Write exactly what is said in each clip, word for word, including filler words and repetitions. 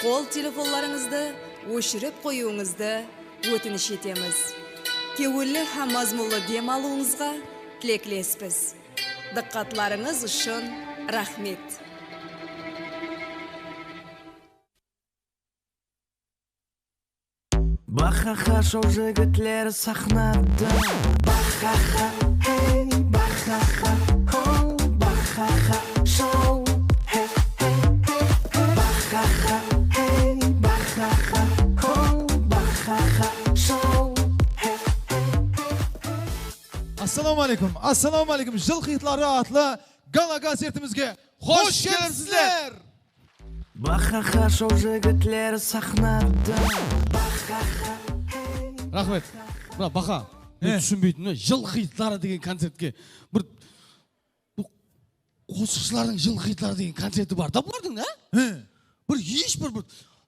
Qol telefonlarıńızdı óshirip qoyıwıńızdı ótinish etemiz. Kewilli hám mazmunlı dem alıwıńızǵa tileklespiz. Dıqqatlarıńız ushın raxmet. Bahaxa shou jigitleri saxnada. Bahaxa, hey, bahaxa, ho, bahaxa shou, he, he, he, he. Bahaxa, hey, bahaxa, ho, bahaxa shou, he, he, he, he. Assalawma áleykum, assalawma áleykum. Jıl xitları atlı gala koncertimizge xosh kelipsizler! Bahaxa shou jigitleri saxnada. Raxmet. Mına Baha, men túsinbeytuǵınım, jıl xitları degen koncertke bir, bu qosıqshılardıń jıl xitları degen koncerti bar da bulardıń da? Bir hesh bir, bir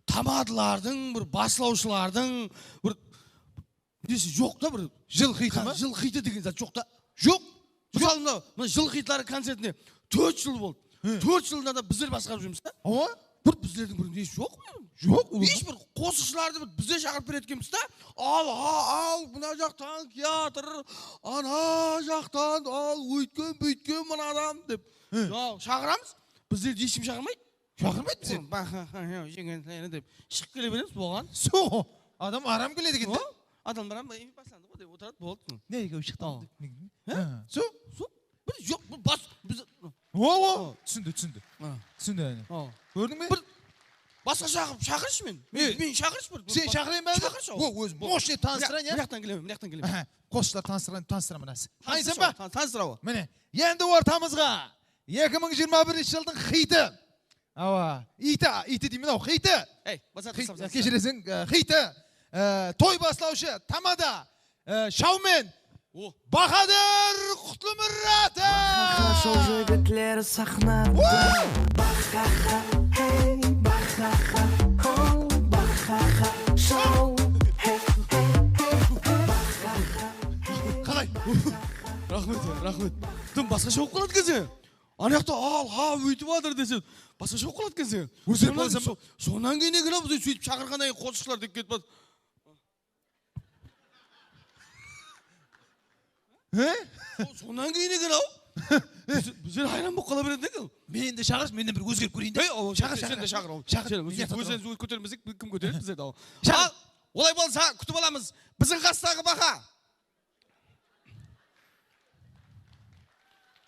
tamadalardıń, bir baslawshılardıń bir nesi joq ta bir. Jıl xıytı ma? Jıl xıytı degen zat joq ta. Joq. Mısalı, mına, mına jıl xıytları koncertine tórt jıl boldı. Tórt jılda da bizler basqarıp júrmiz da. Awa. Bir bizlerdiń bir nesi joq. Joq, hesh bir qosıqshılardı bir bizler shaqırıp beretuǵınbız da. Al, ha, al, mına jaqtan kiyatır, ana jaqtan, al, óytken, búytken mına adam dep. Shaqıramız. Bizlerdi hesh kim shaqırmaydı. Shaqırmaydı bizler. Bahaxa, jigitleri dep shıǵıp kele beremiz bolǵan. Sol. Adam aram keledi eken da. Adamlar hám baslandı ǵoy dep otıradı, boldı. Ne ekewi shıqtı aldıq. Sol. Sol. Bir joq, bir bas, biz. O, o. Túsindi, túsindi. Túsindi, áne. Kórdiń be? Bir basqa shaqırıp, shaqırshı men. Men shaqırshı bir. Sen shaqırayın ba? Shaqırshı. O, ózim moshne tanıstırayın, ya? Mıyaqtan kelemen, mıyaqtan kelemen. Qosıqshılar tanıstıraman, tanıstıraman házir. Tanıstırawa. Mine, endi ortamızǵa eki mıń jigirma birinshi jıldıń xıytı. Awa, iyti, iyti deymen-aw, xıytı. Ey, basatırsań. Keshireseń, e, xıytı. E, toy baslawshı, tamada, e, shawmen. Bahadır Qutlımuratov! Bahaxa shou jigitleri saxnada. Bahaxa, hey, bahaxa, ho, bahaxa shou, he, he, he, he, bahaxa. Qalay? Raxmet, raxmet. Dım basqasha bolıp qaladı ekenseń. Anayaqta al, ha, óytip atır deseń, basqasha bolıp qaladı ekenseń. Ózek bolsam, sonnan keyin eken-aw, biz sóytip shaqırǵannan keyin qosıqshılar dep ketip atır. He? Sonnan keyin eken-aw. Bizler hayran bolıp qala beredi eken. Meni de shaqırshı, mennen bir ózgerip kóreyin de. Shaqır, shaqır. Sen de shaqır. Shaqır. Ózlerińiz kótermesek, kim kóteredi bizlerdi? Shaqır. Al, olay bolsa, kútip alamız. Biziń qastaǵı Baha.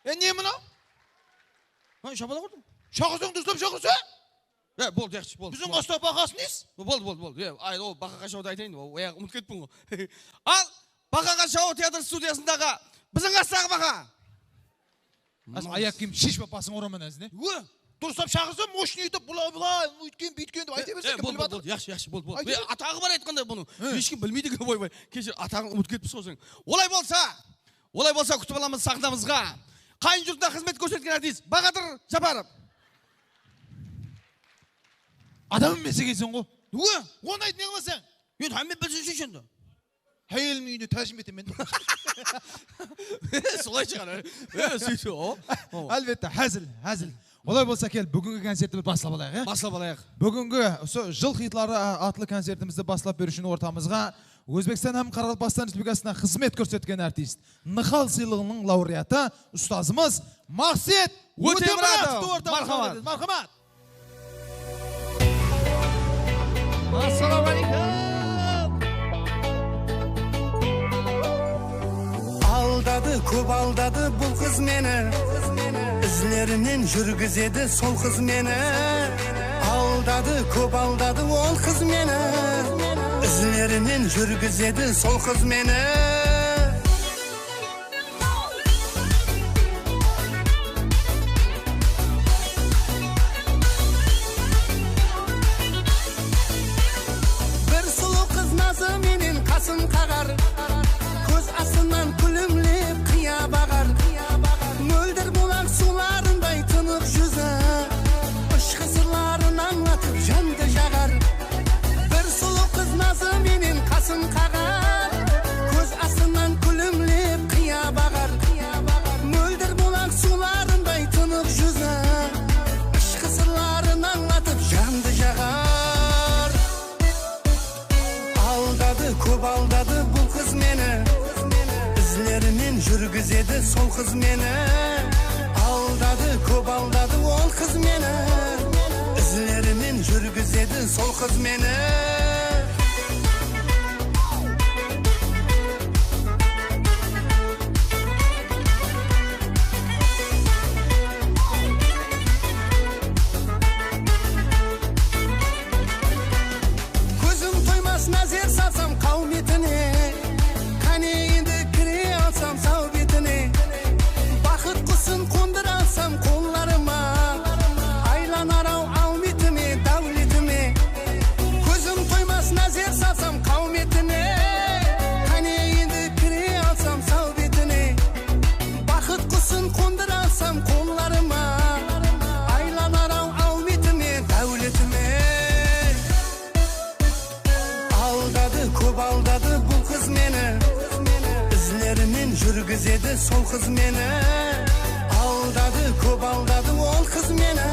E, ne mınaw? Ha, shapalaq urdım. Shaqırsań, durıslap shaqırsa. E, boldı, yaqshı, boldı. Biziń qasta Bahasın es. Boldı, boldı, boldı. E, ay, o Bahaxa shoudı aytayın, o, oyaǵı umıtıp ketpen ǵoy. Al, Bahaxa shou teatr studiyasındaǵı biziń qastaǵı Baha. Ayaq kiyim sheship ap basıńa uraman házir, ne? Durıslap shaqırsa, moshniy etip, bula-bula, óytken, búytken dep ayta bersin, kim bilip atır. Boldı, yaqshı, yaqshı, boldı, boldı. Ataǵı bar aytqanda bunıń. Hesh kim bilmeydi eken, oybay. Keshir, ataǵıń umıtıp ketipsiz ǵoy sen. Olay bolsa, olay bolsa kútip alamız saxnamızǵa. Qayın jurtına xızmet kórsetken artist Bahadır Japarov. Adam emes ekenseń ǵo. Onı ayt, ne qılasań? Endi hámme bilsin shunshanda. Háyelim úyine tájim etemen. Solay shıǵar. Álbette, házil, házil. Olay bolsa, kel, búgingi koncertimizdi baslap alayıq, ya? Baslap alayıq. Búgingi usı Jıl xitları atlı koncertimizdi baslap beriw ushın ortamızǵa Ózbekstan hám Qaraqalpaqstan Respublikasına xızmet kórsetken artist, Nıxal sıylıǵınıń laureatı, ustazımız Maqset Ótemuratovtı ortamızǵa. Marhamat. Marhamat. Assalawma áleykum. Aldadı, kóp aldadı bul qız meni. Izlerinen júrgizedi sol qız meni. Aldadı, kóp aldadı ol qız meni. Izlerinen júrgizedi sol qız meni. Bir sulıw qız nazı menen qasın qaǵar, kóz astınan kúlimlep qıya baǵar. Móldir bulaq suwlarınday tınıq júzi, ıshqı sırların ańlatıp jandı jaǵar. Bir sulıw qız nazı menen qasın qaǵar, kóz astın Aldadı bul qız meni, izlerinen júrgizedi sol qız meni. Aldadı, kóp aldadı ol qız meni, izlerinen júrgizedi sol qız meni. Kózim toymas názer salsam qáwmetine. Qáne endi kire alsam sáwbetine. Baxıt qusın qondıra alsam qollarıma. Aylanar-aw áwmetime, dáwletime. Kózim toymas názer salsam qáwmetine. Qáne endi kire alsam sáwbetine. Baxıt qusın qondıra alsam qollarıma. Aylanar-aw áwmetime, dáwletime. Aldadı, kóp aldadı bul qız meni. Izlerinen júrgizedi sol qız meni. Aldadı, kóp aldadı ol qız meni.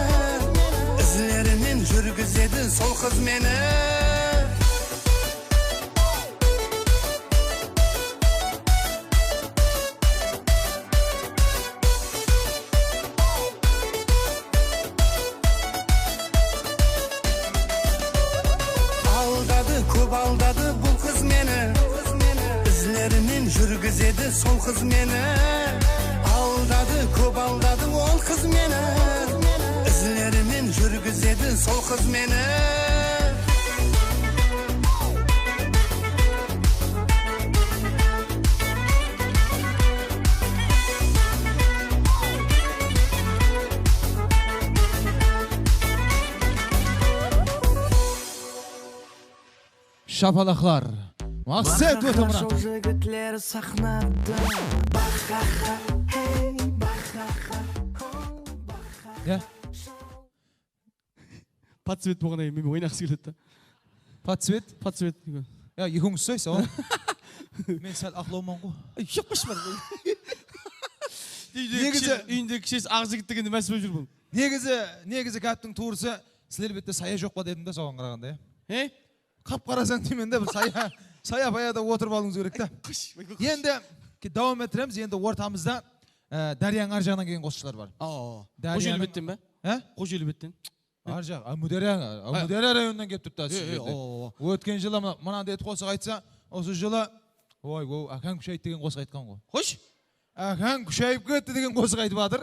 Izlerinen júrgizedi sol qız meni. Aldadı, kóp aldadı bul qız meni. Izlerinen júrgizedi sol qız meni. Aldadı, kóp aldadı ol qız meni. Izlerinen júrgizedi sol qız meni. Shapalaqlar. Maqset Ótemurat. Jol jigitler saxnada. Baxaxa, hey, baxaxa, ho, baxaxa. Ya. Podsvet bolǵannan keyin men oynaǵısı keledi da. Podsvet? Podsvet. Ya, ekewimiz usaysız, awa. Men sál aqlawman ǵo. Ay, joq, bosh bar. Úyinde Negizi kishi, úyinde kishisi aǵ jigit degende más bolıp júr bul. Negizi, negizi gáptiń tuwrısı, sizler bette saya joq pa dedim da, soǵan qaraǵanda, ya. He? Qap qarasań deymen de, bir saya, saya payada otırıp alıwıńız kerek ta. Qosh, qosh. Endi ke-, dawam ettiremiz, endi ortamızda, e, dáryanıń ar jaǵınan kelgen qosıqshılar bar. Awa, awa. Dáryanıń Xosheli betten be? He? Xosheli betten. Ar jaǵ, Ámiwdárya, Ámiwdárya rayonınan kelip turıptı, e, e, sizlerden. Awa, awa. Ótken jılı mına-, mınanday etip qosıq aytsa, usı jılı, oy, ow, ákań kúshaydı degen qosıq aytqan ǵo. Xosh. Ákań kúshayıp ketti degen qosıq aytıp atır.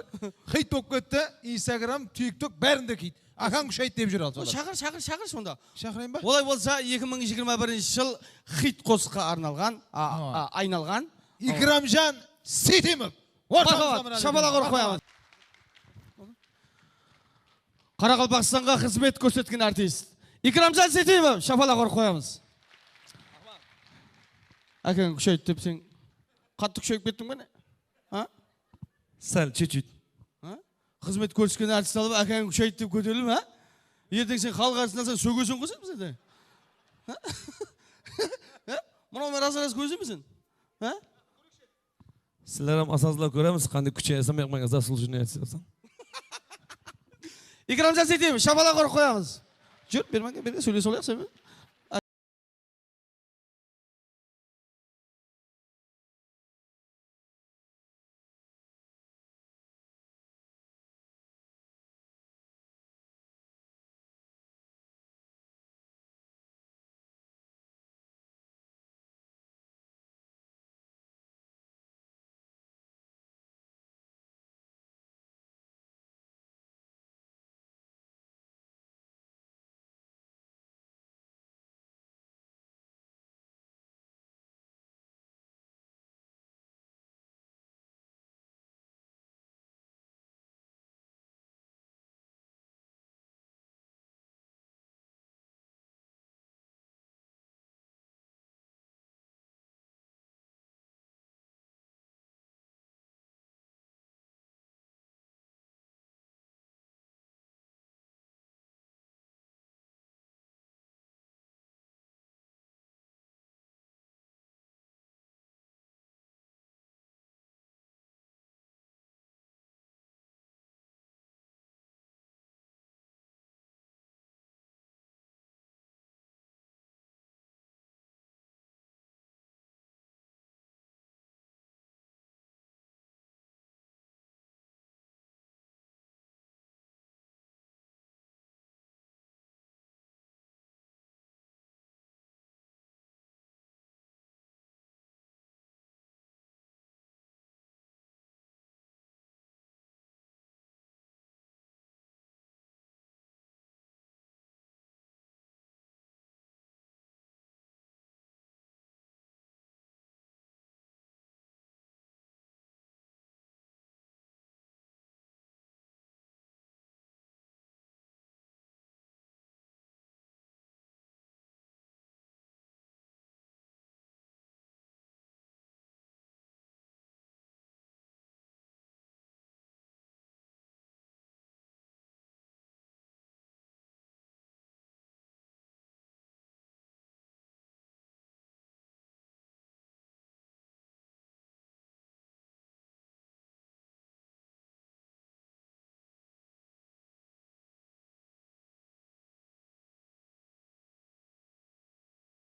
Xit bolıp ketti. Instagram, TikTok, bárinde xit. Ákań kúshaydı dep júr al solar. Shaqır, shaqır, shaqır sonda. Shaqırayın ba? Olay bolsa, eki mıń jigirma birinshi jıl xit qosıqqa arnalǵan, a, a, aynalǵan. Ikramjan Seytemov. Ortamızda mına shapalaq urıp qoyamız. Marhamat. Qaraqalpaqstanǵa xızmet kórsetken artist Ikramjan Seytemov, shapalaq urıp qoyamız. Ákeń kúshaydı dep sen qattı kúshayıp kettiń be ne? Ha? Sál, чуть-чуть. Ha? Xızmet kórsetken artist alıp, ákeń kúshaydı dep kóterilip, ha? Erteń sen xalıq artistin alsań, sógeseń ǵo sen bizlerdi. Ha? Ha? Mınaw men raz-raz kórsem sen. Ha? Sizler hám asazlar kóremiz, qanday kúshayasam, yaqmayın, zaslujennıy artist yapsań. Ikramjan Seytemov, shapalaq urıp qoyamız. Júr, bermenge, berge, sóylesip alayıq sen menen.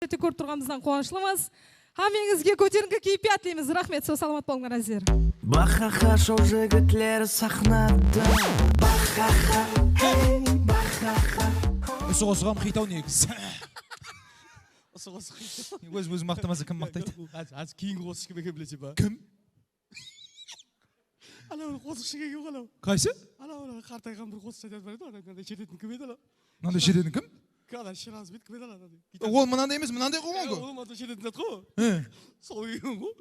Kórip turǵanımızdan quwanıshlımız. Hámmeńizge kóterińki keypiyat tileymiz. Raxmet, saw salamat bolıńlar, ázizler. Bahaxa, shol jigitler saxnada. Bahaxa, hey, bahaxa. Usı qosıǵam xit-aw negizi. Usı qosıq xit. Óz-ózin maqtamasa kim maqtaydı? Házir, házir keyingi qosıq kim eken bileseń ba? Kim? Anaw bir qosıqshı kelgen ǵoy anaw. Qaysı? Anaw, anaw qartayǵan bir qosıqshı aytatuǵın bar edi, anaw mınanday shetedin kim edi anaw? Mınanday shetedin kim? Anaw Shiraz bet kim edi anaw? Ol mınanday emes, mınanday qılǵan ǵoy. Ol mınanday shetedin zat ǵoy. He. Sol kelgen ǵoy.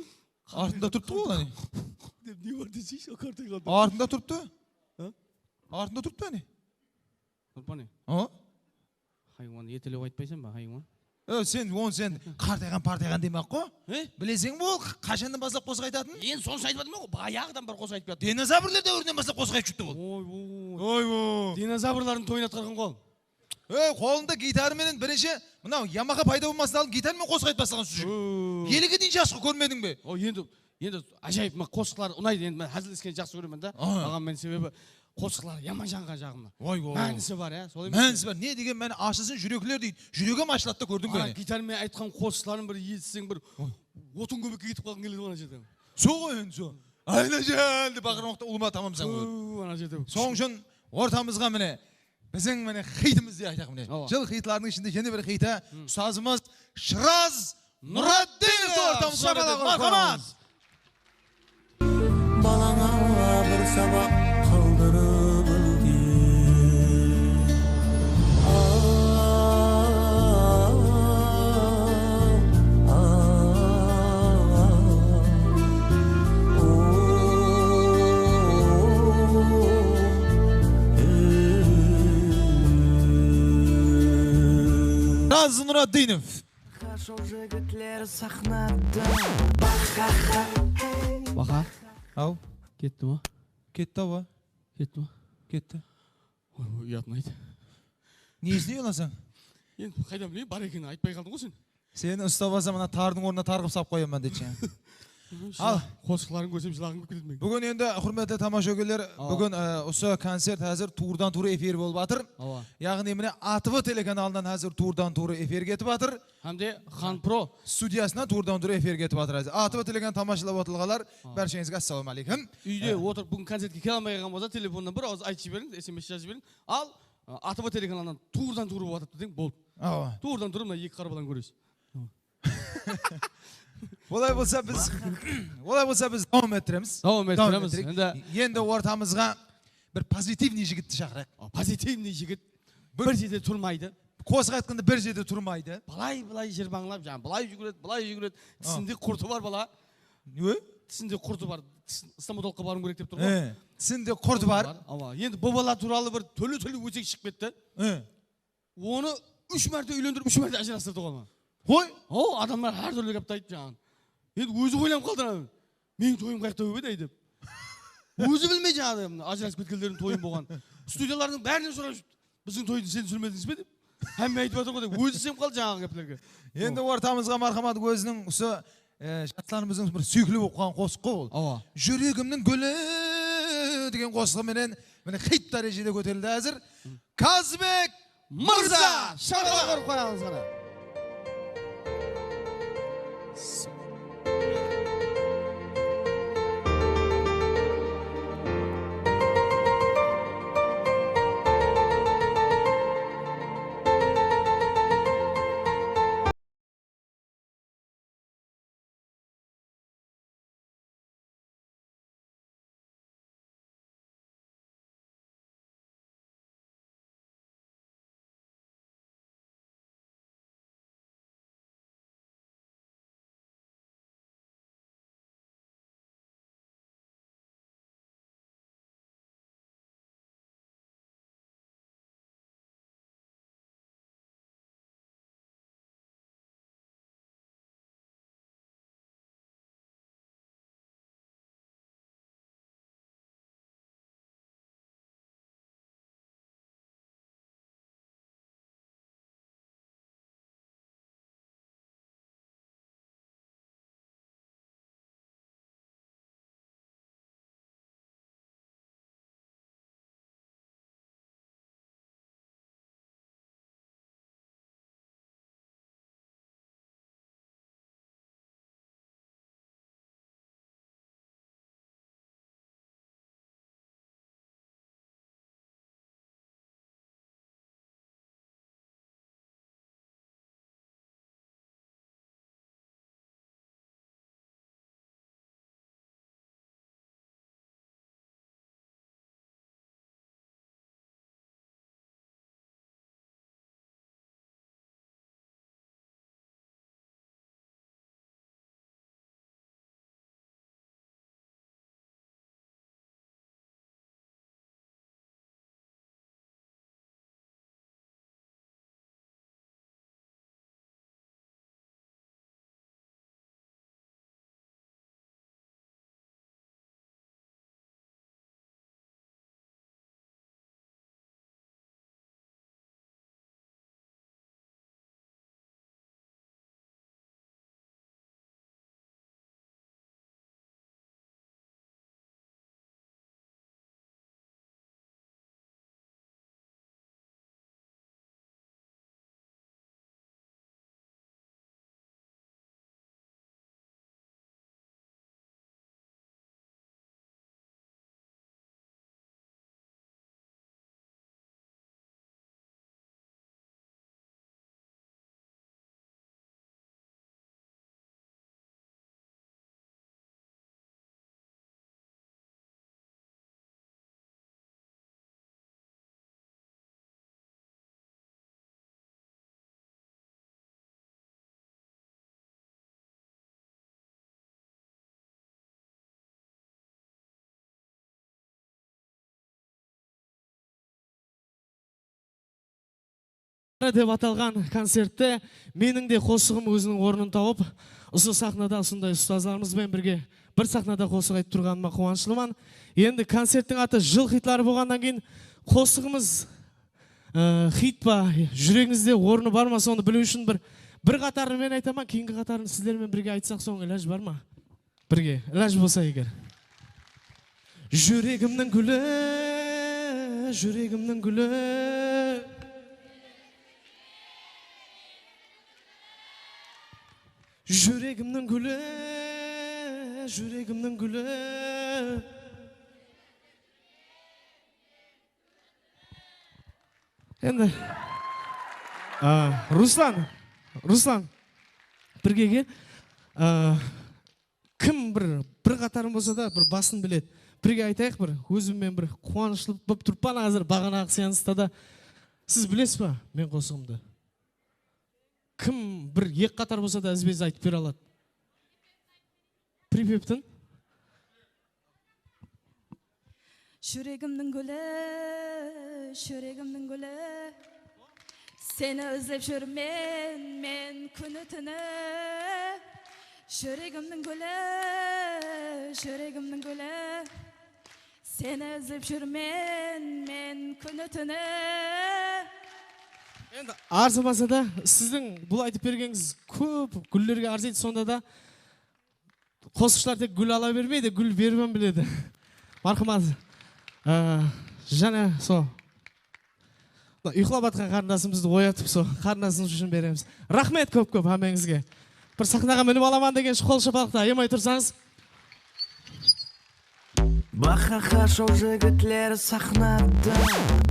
Artında turıptı ǵoy ol, áne. Dep ne bar deseyshi, ol qartayǵan. Artında turıptı. Ha? Artında turıptı, áne. Turıp pa ne? A? Haywan, ertelep aytpaysań ba, haywan? E, sen, onı sen qartayǵan-partayǵan demey-aq ǵoy. E? Bileseń be ol qashannan baslap qosıq aytatın? Endi sonsha aytıp atırman ǵoy, bayaǵıdan bir qosıq aytıp kiyatır. Dinozavrlar dáwirinen baslap qosıq aytıp júripti ol. Oy, oy. Oy, oy. Dinozavrlardıń toyın atqarǵan ǵoy. E, qolında gitarı menen birinshi, mınaw Yamaha payda bolmastan aldın gitar menen qosıq aytıp baslaǵan usı jigit. Oy. Ellige deyin jasqa kórmediń be? O, endi Endi ájayıp, ma, qosıqlar unaydı. Endi men házilleskendi jaqsı kóremen da. Aha. Aǵam men, sebebi qosıqları yaman janǵan jaǵımnan. Oy, oy. Mánisi bar, ya, solay emes pe? Mánisi bar. Ne degen máni, ashılsın júrekler deydi. Júregim ashıladı da, kórdiń be, áne. Ana gitar menen aytqan qosıqların bir esitseń, bir otın kóbekke ketip qalǵıń keledi ǵoy, ana jerden. Sol ǵoy endi, sol. Aynajan dep baqırǵan waqıtta ulıwma tamamsań ǵoy. Ana jerde. Sonıń ushın ortamızǵa mine Biziń, mine, xitimiz de aytayıq, mine. Awa. Jıl xitlarınıń ishinde jáne bir xiti, ustazımız Shıraz Nuratdinov ortamızǵa keldi. Marhamat. Balańa bir sabaq qıldırıp óteyik. Raz Nuratdinov. Baha. Aw. Ketti ma? Ketti awa. Ketti ma? Ketti. Oy, oy, uyatın ayt. Nesine uyalasań? Endi qaydan bileyin, bar ekenin aytpay qaldıń ǵoy sen. Seni ustap alsam, mına tardıń ornına tar qılıp salıp qoyaman, dedi jańa. Al. Qosıqların kórsem, jılaǵım kelip ketedi meniń. Búgin endi, húrmetli tamashagóyler, awa, búgin, e, usı koncert házir tuwrıdan-tuwrı efir bolıp atır. Awa. Yaǵnıy, mine, A T V telekanalınan házir tuwrıdan-tuwrı efirge etip atır. Hám de Xan Pro studiyasınan tuwrıdan-tuwrı efirge etip atır házir. A T V telekanalı tamashalap otırǵanlar, bársheńizge assalawma áleykum. Úyde otırıp búgin koncertke kele almay qalǵan bolsa, telefonnan bir awız aytıp jiberiń, S M S jazıp jiberiń. Al, A T V telekanalınan tuwrıdan-tuwrı bolıp atırıptı deń, boldı. Awa. Tuwrıdan-tuwrı mına eki qara balań kóresiz. Olay bolsa biz, olay bolsa biz dawam ettiremiz. Dawam ettiremiz. Endi, endi ortamızǵa bir pozitivnıy jigitti shaqırayıq. A, pozitivnıy jigit. Bir jerde turmaydı. Qosıq aytqanda bir jerde turmaydı. Bılay-bılay jırbańlap, jańa bılay júgiredi, bılay júgiredi. Tisinde qurtı bar bala. Ne? Tisinde qurtı bar. Tis-, stomatologqa barıwım kerek dep tur ǵoy. E, tisinde qurtı bar. Awa, endi bu bala tuwralı bir túrli-túrli ósek shıǵıp ketti. E. Onı úsh márte úylendirip, úsh márte ajırastırdı ǵoy. Qoy. Haw, adamlar hár túrli gápti ayttı jańaǵı. Endi ózi oylanıp qaldı, ana. Meniń toyım qayaqta bolıp edi, ay, dep. Ózi bilmeydi jańaǵı, ajırasıp ketkenlerdiń toyı bolǵan. Studiyalardıń bárinen sorap júrdi. Biziń toydı sen túsirmedińiz be dep. Hámme aytıp atır ǵoy dep. Ózi isenip qaldı jańaǵı gáplerge. Endi ortamızǵa, marhamat, óziniń usı E, jaslarımızdıń bir súyikli bolıp qalǵan qosıqqa ol. Awa. Júregimniń gúli degen qosıǵı menen mine xit dárejede kóterildi házir. Kazbek Mırza! Shapalaq urıp qoyańız qana. dep atalǵan koncertte meniń de qosıǵım óziniń ornın tawıp, usı saxnada usınday ustazlarımız benen birge bir saxnada qosıq aytıp turǵanıma quwanıshlıman. Endi koncerttiń atı Jıl xitları bolǵannan keyin qosıǵımız, ı, xit pa, júregińizde ornı bar ma, sonı biliw ushın bir, bir qatarın men aytaman, keyingi qatarın sizler menen birge aytsaq, soń ilaj bar ma? Birge, ilaj bolsa eger. Júregimniń gúli, júregimniń gúli. Júregimniń gúli, júregimniń gúli. Endi, a, Ruslan, Ruslan, birge kel. A, kim bir, bir qatarın bolsa da bir basın biledi. Birge aytayıq bir, ózim men bir quwanıshlı bolıp turıppan házir, baǵanaǵı seansta da. Siz bilesiz ba men qosıǵımdı? Kim bir eki qatar bolsa da izbe-iz aytıp bere aladı? Pripevtin. Júregimniń gúli, júregimniń gúli. Seni izlep júrmen men kúni-túni. Júregimniń gúli, júregimniń gúli. Seni izlep júrmen men kúni-túni. Endi arzımasa da, siziń bul aytıp bergenińiz kóp gúllerge arzıydı, sonda da qosıqshılar tek gúl ala bermeydi, gúl berip hám biledi. Marhamat, e, jáne so uyıqlap atqan qarındasımızdı oyatıp, so qarındasımız ushın beremiz. Raxmet kóp-kóp hámmeńizge. Bir saxnaǵa minip alaman degenshe qol shapalaqtı ayamay tursańız. Bahaha, shou jigitler saxnada.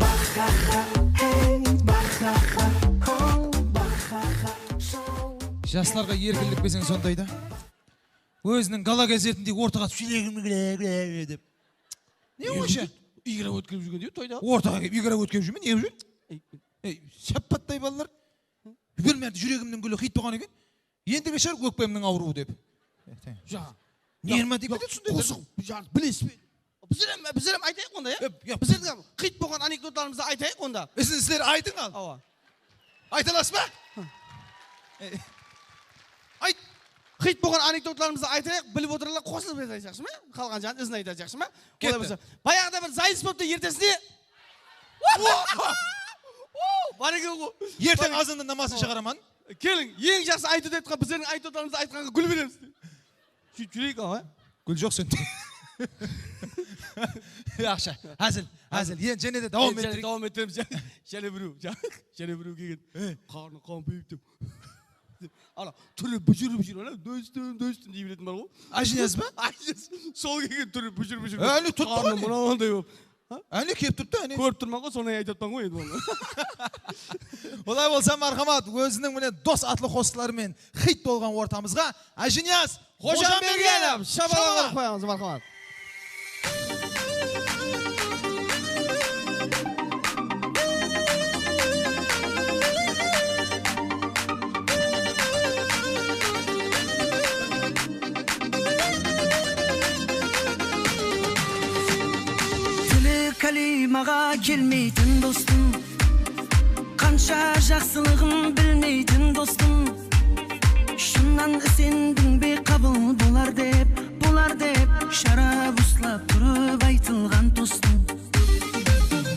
Bahaha, hey, bahaha, ho, bahaha, shou. Jaslarǵa erkinlik berseń sonday da. Óziniń gala-koncertindey ortaǵa túsip, "Júregim gúle, gúle, gúle," dep. Ne oysha? Igra ótkerip júrgen de toyda. Ortaǵa kelip igra ótkerip júrme, ne júr? Ey, shappattay balalar. Bir márte "Júregimniń gúli" xit bolǵan eken. Endigi shıǵar "Ókpemniń awırıwı" dep. Ja. Nerma dep ketedi sonday. Qosıq, bilesiz be? Bizler hám, bizler hám aytayıq onda, ya? Bizler de xit bolǵan anekdotlarımızdı aytayıq onda. Sizler aytıń al. Awa. Ayta alasız ba? Ayt. Xit bolǵan anekdotlarımızdı aytayıq, bilip otırǵanlar qosılıp aytayıq, jaqsı ma? Qalǵan janı izin aytadı, jaqsı ma? Ketti. Bayaǵıda bir zayıs bolıptı, ertesine. Bar eken ǵo. Erteń azannan namasın shıǵaraman. Keliń, eń jaqsı anekdot aytqan, bizlerdiń anekdotlarımızdı aytqanǵa gúl beremiz. Sóytip júreyik, awa. Gúl joq sende. Yaqshı. Házil, házil. Endi jáne de dawam ettireyik. Dawam ettiremiz. Jáne birew, jáne birew kelgen. Qarnı qampayıp dep. Ana, túri bújirip júr, ana, "Dostım, dostım," dey beretin bar ǵo. Ájiniyaz ba? Ájiniyaz. Sol kelgen túri bújirip júr. Áne, turttı ǵo. Qarnı mınawanday bolıp. Áne, kelip turıptı, áne. Kórip turman ǵo, sonı aytıp atpan ǵo endi onı. Olay bolsa, marhamat, óziniń mine "Dos" atlı qosıqları menen xit bolǵan ortamızǵa Ájiniyaz Xojambergenov, shabalalar qoyıńız, marhamat. Tili kalimaǵa kelmeytin dostım, qansha jaqsılıǵın bilmeytin dostım. Shınnan isendiń be qabıl bolar dep, bolar dep, sharap uslap turıp aytılǵan tostım.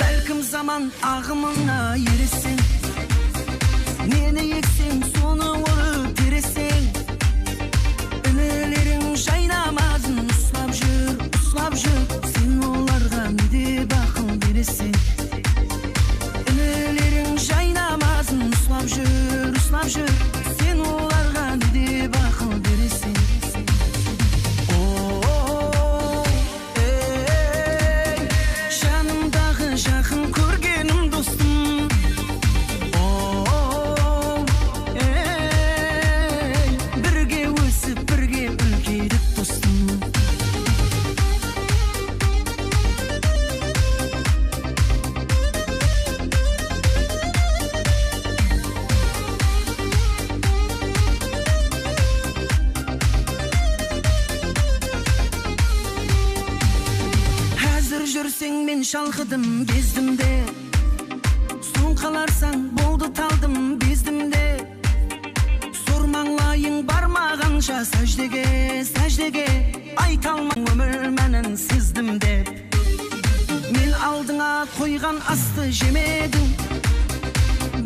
Bálkim zaman aǵımına eresseń, neni ekseń, sonı orıp teresseń. Inileriń jaynamazın uslap júr, uslap júr, sen olarǵa ne dep aqıl beresseń? Inileriń jaynamazın uslap júr, uslap júr, sen olarǵa ne dep aqıl beresseń? O, ey, janımdaǵı jaqın kórgenim dostım. O, ey, birge ósip, birge úlkeydik dostım. Házir júrseń, men shalǵıdım, gezdim de, soń qalarsań, boldı, taldım, Astı jemediń,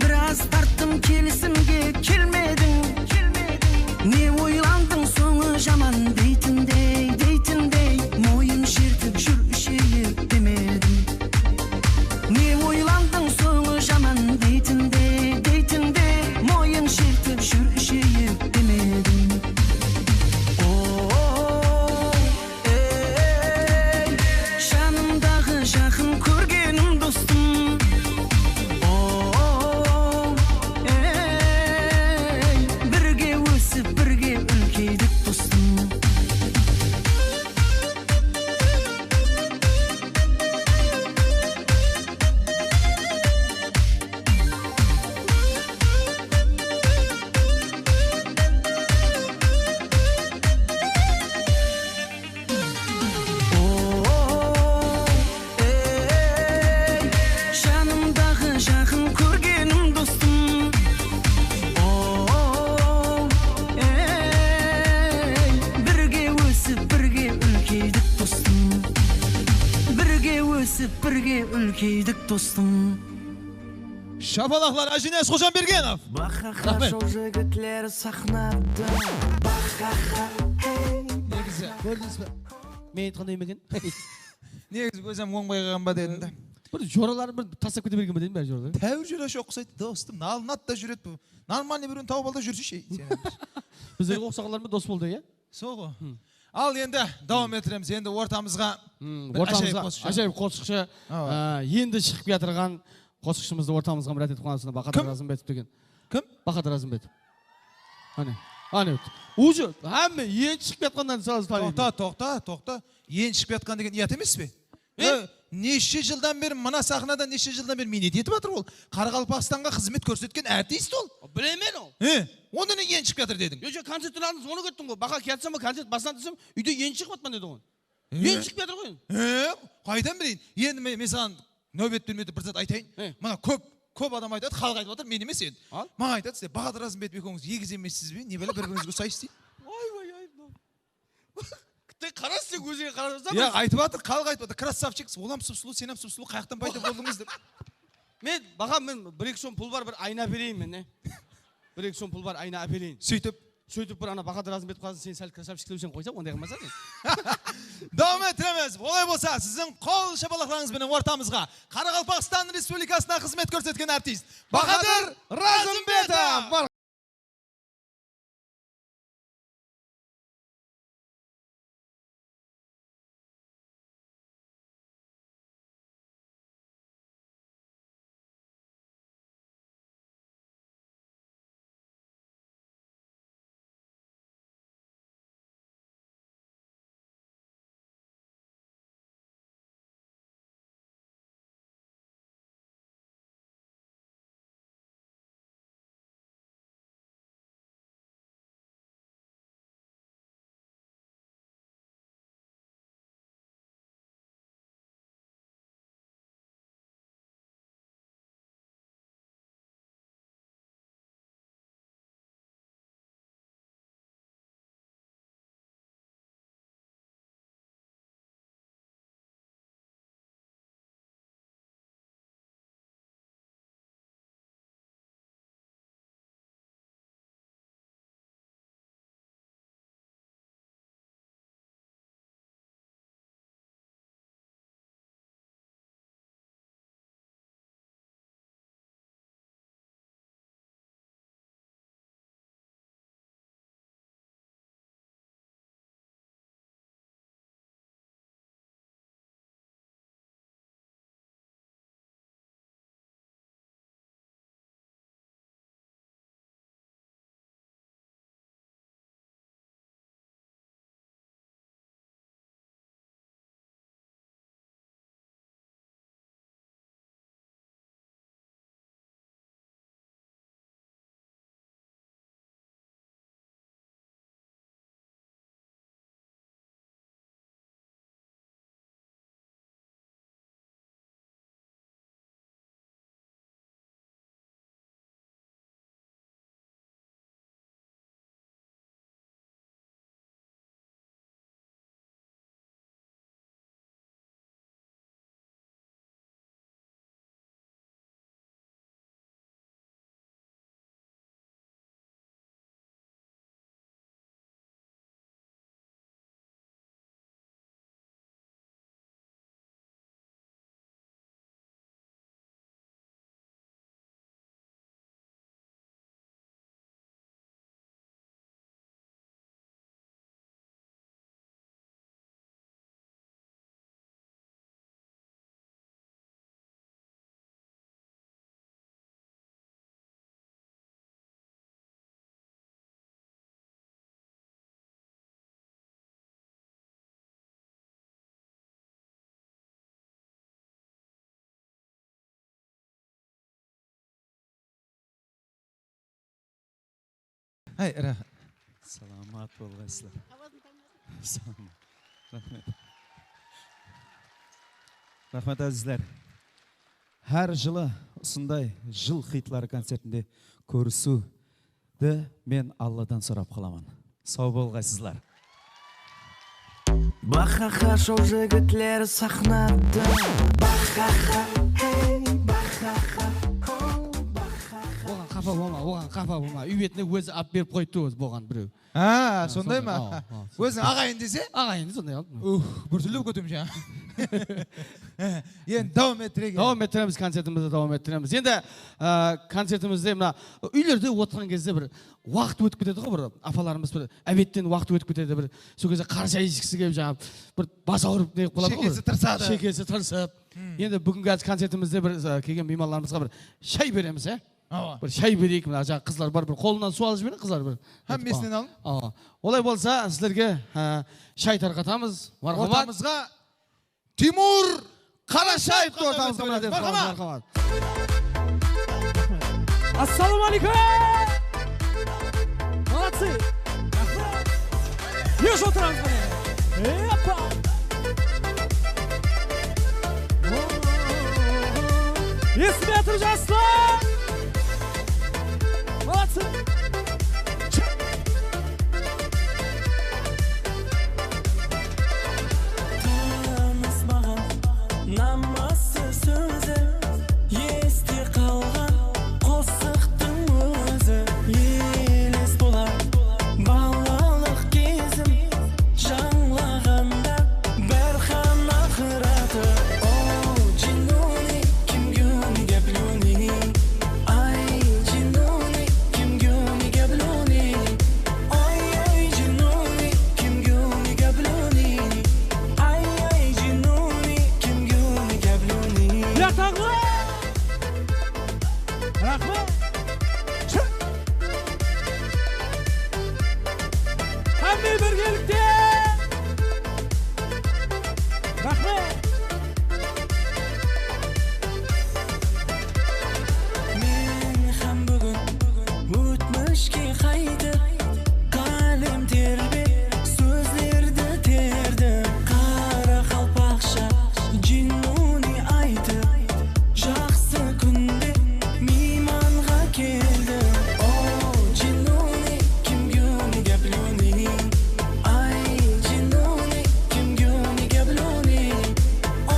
biraz tarttım, kelisimge kelmediń. Ne oylandıń sońı jaman deytindey, deytindey, moyın shertip júr isheyik demediń. Ne oylandıń sońı jaman deytindey, deytindey, moyın shertip júr isheyik demediń. O, ey, janımdaǵı jaqın kórgenim dostım. O, ey, birge ósip, birge úlkeydik dostım. O, ey, janımdaǵı jaqın kórgenim dostım. O, ey, birge ósip, birge úlkeydik dostım. Birge ósip, birge úlkeydik dostım. Shapalaqlar, Ájiniyaz Xojambergenov. Bahaha, jol jigitleri saxnada. Bahaha, hey. Negizi, kórdińiz be? Men aytqanday ema eken? Negizi ózim ońbay qalǵan ba dedim de. Bir joraların bir taslap kete bergen be dedim, bári joralar. Táwir jora uqsaydı, dostım. Nalınadı da júredi bul. Normalnıy birewin tawıp al da júrseshi, sen. Bizlerge uqsaǵanlar menen dos boldı, ya? Sol ǵo. Al, endi dawam ettiremiz. Endi ortamızǵa bir ájayıp qosıqshı. Ájayıp qosıqshı. Awa. Á, endi shıǵıp kiyatırǵan qosıqshımızdı ortamızǵa mirát etip qoyamız, Bahadır Razımbetov degen. Kim? Bahadır Razımbetov. Áne. Áne. Уже hámme endi shıǵıp kiyatqannan srazı tanıydı. Toqta, toqta, toqta. Endi shıǵıp kiyatqan degen uyat emes pe? E? E, neshe jıldan beri mına saxnada, neshe jıldan beri miynet etip atır ol. Qaraqalpaqstanǵa xızmet kórsetken artist ol. Bilemen ol. E, onda ne endi shıǵıp kiyatır dediń? Yoq, joq, koncert uladıńız, onı kúttim ǵoy. Baha kiyatsa ma, koncert baslandı desem, úyde endi shıǵıp atpan dedi ǵoy. E? Endi shıǵıp kiyatır ǵoy. E, qaydan bileyin? Endi men, men saǵan náwbet bermedi, bir zat aytayın. E? Mına kóp, kóp adam aytadı, xalıq aytıp atır, men emes endi. Al. Maǵan aytadı, sizler Bahadır Razımbetov ekewingiz egiz emessiz be? Ne bále bir-birińizge usaysız deydi. Vay, vay, ay, mınaw. Tek qara, sen ózińe qarap atırsań. Ya, aytıp atır, xalıq aytıp atır. Krassavchik, ol hám sıp-sulıw, sen hám sıp-sulıw, qayaqtan payda boldıńız dep. Men, Baha, men bir-eki som pul bar, bir ayna ápeleyin men, ne? Bir-eki som pul bar, ayna ápeleyin. Sóytip? Sóytip bir ana Bahadır Razımbetov qasın, sen sál krassavchik dep sen qoysań, onday qılmasań sen. Dawam ettiremiz. Olay bolsa, siziń qol shapalaqlarıńız benen ortamızǵa Qaraqalpaqstan Respublikasına xızmet kórsetken artist Bahadır Razımbetov. Háy, raxmet. Salamat bolǵaysızlar. Salam. Raxmet. Raxmet, ázizler. Hár jılı usınday jıl xitları koncertinde kórisiwdi men Alladan sorap qalaman. Saw bolǵaysızlar. Baxaxa shou jigitleri saxnada. Baxaxa, hey, baxaxa, ho, baxaxa. Oǵan qapa bolma, oǵan qapa bolma. Úy betine ózi alıp berip qoyıptı ózi bolǵan birew. Ha, sonday ma? Sonday, ha, ha, sonday. Óziń aǵayin dese? Aǵayin sonday aldı. Uh, bir túrli bolıp ketem jańa. Endi dawam ettireyik. Dawam ettiremiz, koncertimizdi dawam ettiremiz. Endi, e, koncertimizde mına úylerde otırǵan gezde bir waqıt ótip ketedi ǵoy, bir apalarımız bir ábetten waqıt ótip ketedi, bir sol gezde qarashay ishkisi kelip, jańa bir bas awırıp ne qılıp qaladı ǵoy. Shekesi tırsıp. Shekesi tırsıp. Hmm. Endi búgingi házir koncertimizde bir, e, kelgen miymanlarımızǵa bir shay beremiz, e? Awa. Bir shay bereyik, mına jańa qızlar bar, bir qolınan suw alıp jiberiń, qızlar bir. Hámmesin alıń. Awa. Olay bolsa, sizlerge, e, shay tarqatamız. Marhamat. Ortamızǵa Timur Qarashaevti ortamızǵa mına dep, marhamat. Marhamat. Assalawma aleykum! Молодцы! Yosh otıramız mine. Epa! Esitip atır jaslar! Молодцы! Tanıspaǵan namazsız sózi, este qalǵan qosıqtıń ózi. Eles bolar balalıq gezim, jańlaǵanda bárxan aqıratı. O, Jinuni, kim gúni gapluni? Ay, Jinuni, kim gúni gapluni? Ay, ay, Jinuni, kim gúni gapluni? Ay, ay, Jinuni, kim gúni gapluni? Ya, tańla! Raxmet! Hámme birgelikte! Raxmet! Men hám búgin ótmishke qaytıp, qálem terbe, sózlerdi terdim. Qaraqalpaqsha Jinuni aytıp, jaqsı kúnde miymanǵa keldim. O, Jinuni, kim gúni gapluni? Ay, Jinuni, kim gúni gapluni?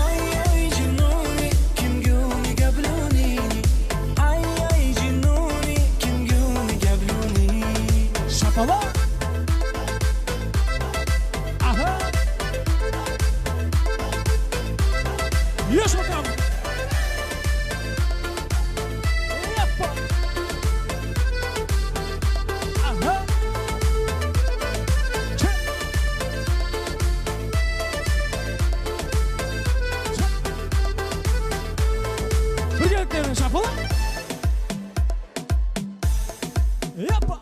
Ay, ay, Jinuni, kim gúni gapluni? Ay, ay, Jinuni, kim gúni gapluni? Shapalaq! Aha! Yosh otam! Yappa! Aha! Çe! Çe! Birgelikte shapalaq! Yappa!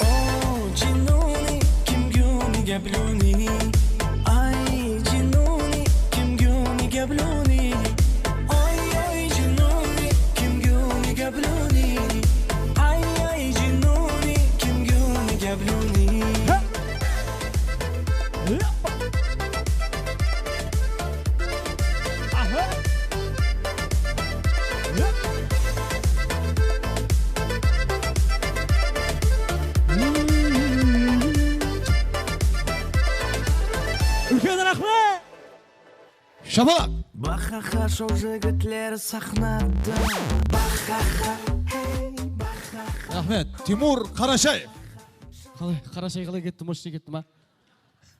O, Jinuni, kim gúni gapluni? Ay, Jinuni, kim gúni gapluni? Ay, ay, Jinuni, kim gúni gapluni? Ay, ay, Jinuni, kim gúni gapluni? Ha! Yappa! Aha! Úlken raxmet! Shapalaq! Baxaxa shou jigitleri saxnada. Baxaxa, hey, baxaxa. Raxmet, Timur Qarashaev. Qalay, Qarashay qalay ketti, moshnıy ketti ma?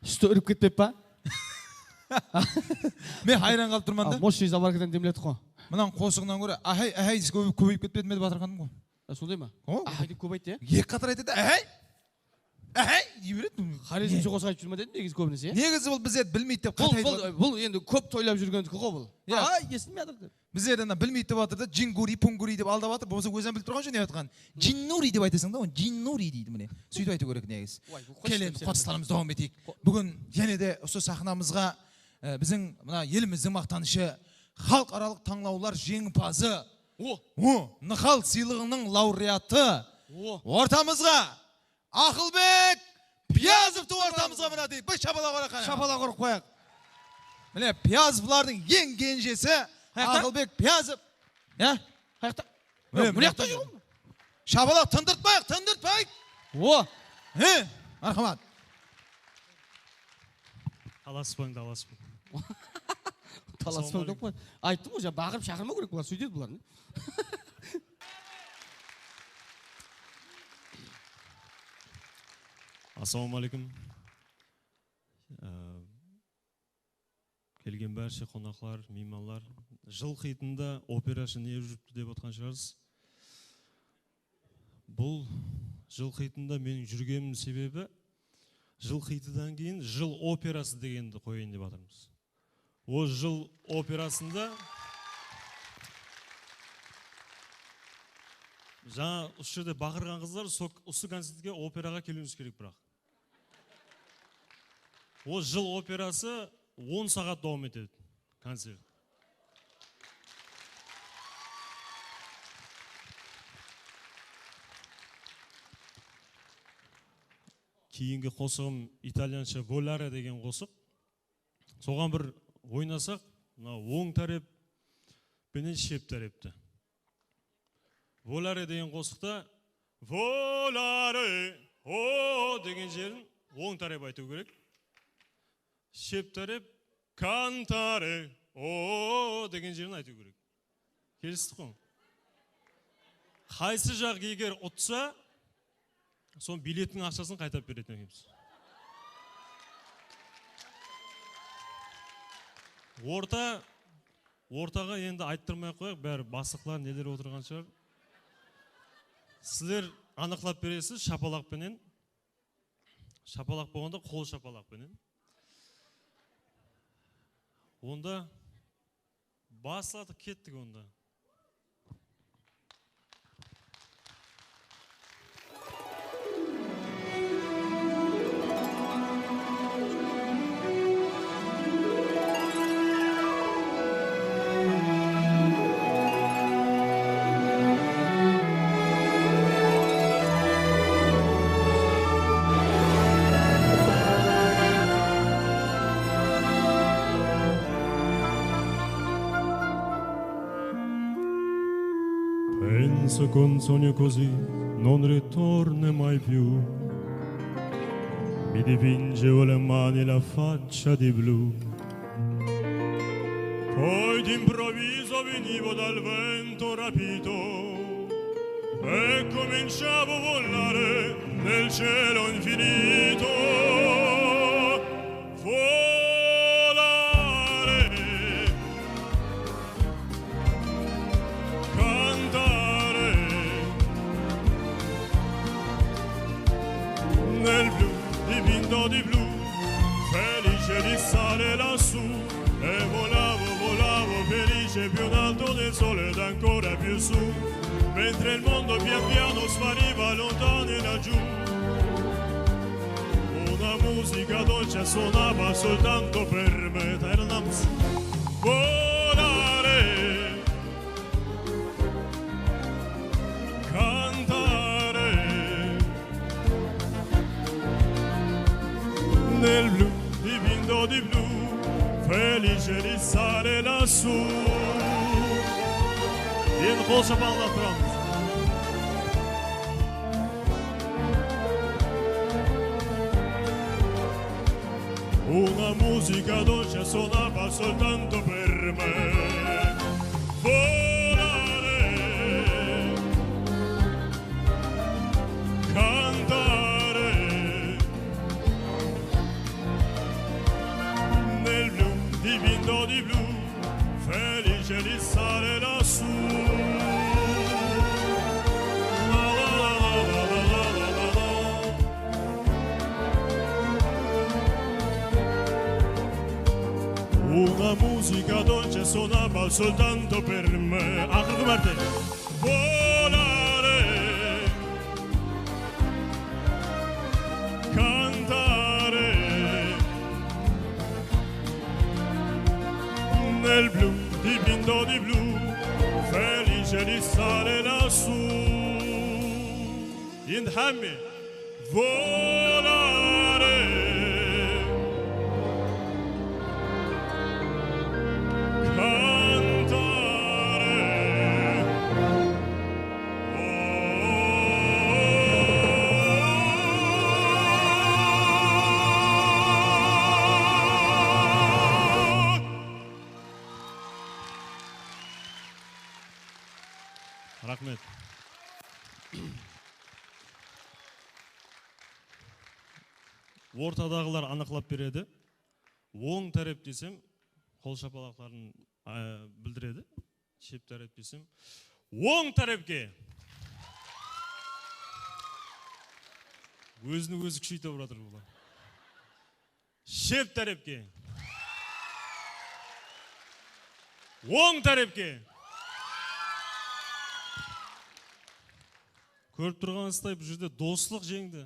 Sústi úrip ketpep pa? Men hayran qalıp turman da. Moshnıy zavarkadan demledik qo. Mınań qosıǵınan kóre ahay, ahay dese kóbeyip ketpedi me dep atırǵanım ǵo. Sonday ma? Ahay dep kóp ayttı ya? Eki qatar aytadı, ahay, ahay dey beredi. Xorezmshe qosıq aytıp júr ma dedim negizi kóbinese ya. Negizi bul bizlerdi bilmeydi dep qáte aytıp atır. Bul endi kóp toylap júrgendiki ǵo bul. Ahay, esitilmey atır dep. Bizlerdi ana bilmeydi dep atır da, jinguri, punguri dep aldap atır. Bolmasa ózi hám bilip turǵan joq ne aytqanın. Jinnuri dep aytasań da, onı jinnuri deydi mine. Sóytip aytıw kerek negizi. Kelen, qatıslarımız dawam eteyik. Búgin jáne de usı saxnamızǵa, e, biziń mına elimizdiń maqtanıshı, xalıqaralıq tańlawlar jeńimpazı, O. O. Nıhal sıylıǵınıń laureatı. O. Ortamızǵa Aqılbek Piyazovtı ortamızǵa mına deyik. Bir shapalaq urayıq qáne. Shapalaq urıp qoyaq. Mine, Piyazovlardıń eń kenjesi Aqılbek Piyazov. Ya? Qayaqta? Mine, mine, mına jaqta joq. Shapalaq tındırtpayıq, tındırtpayıq. O. He, marhamat. Talaspań, talaspań. Talaspań dep qoy. Ayttım ǵoy, ja, baqırıp shaqırmaw kerek, bular sóytedi bular. Assalamu aleykum. Ee, kelgen bárshe qonaqlar, miymanlar, jıl xıytında operasha ne júripti dep otqan shıǵarsız. Bul jıl xıytında meniń júrgenimniń sebebi, jıl xıytıdan keyin jıl operası degendi qoyayın dep atırmız. O jıl operasında jańa usı jerde baqırǵan qızlar, so-, usı koncertke, operaǵa keliwińiz kerek, biraq. O jıl operası on saat dawam etedi, koncert. Keyingi qosıǵım italyansha Volare degen qosıq. Soǵan bir oynasaq, mına oń tárep penen shep tárepti. Volare degen qosıqta volare, o degen jerin oń tárep aytıw kerek. Shep tárep cantare, o degen jerin aytıw kerek. Kelistik ǵoy. Qaysı jaq eger utsa, son bilettiń aqshasın qaytap beretin ekenbiz. Orta, ortaǵa endi ayttırmay-aq qoyayıq, bári baslıqlar neler otırǵan shıǵar. Sizler anıqlap beresiz shapalaq penen. Shapalaq bolǵanda qol shapalaq penen. Onda basladıq, kettik onda. Penso con sogno così, non ritorne mai più. Mi dipingevo le mani, la faccia di blu. Poi d'improvviso venivo dal vento rapito e cominciavo a volare nel cielo infinito. Volare, cantare nel blu dipinto di blu, felice di stare lassù. E volavo, volavo felice più in alto del sole ed ancora più su, mentre il mondo pian piano spariva lontano laggiù. Una musica dolce suonava soltanto per me. Volare, cantare nel blu dipinto di blu, felice di stare lassù. Endi qol shapalaqlap turamız. Una musica dolce suonava soltanto per me. Volare, cantare nel blu dipinto di blu, felice di stare lassù. Una musica dolce suonava soltanto per me. Aqırǵı márte. Volare, cantare nel blu dipinto di blu, felice Endi hámme. Volare cantare. Raxmet. Ortadaǵılar anıqlap beredi. Oń tárep desem, qol shapalaqların, a, bildiredi. Shep tárep desem, oń tárepke. Ózini ózi kúsheytip atır bular. Shep tárepke. Oń tárepke. Kórip turǵanıńızday, bul jerde doslıq jeńdi.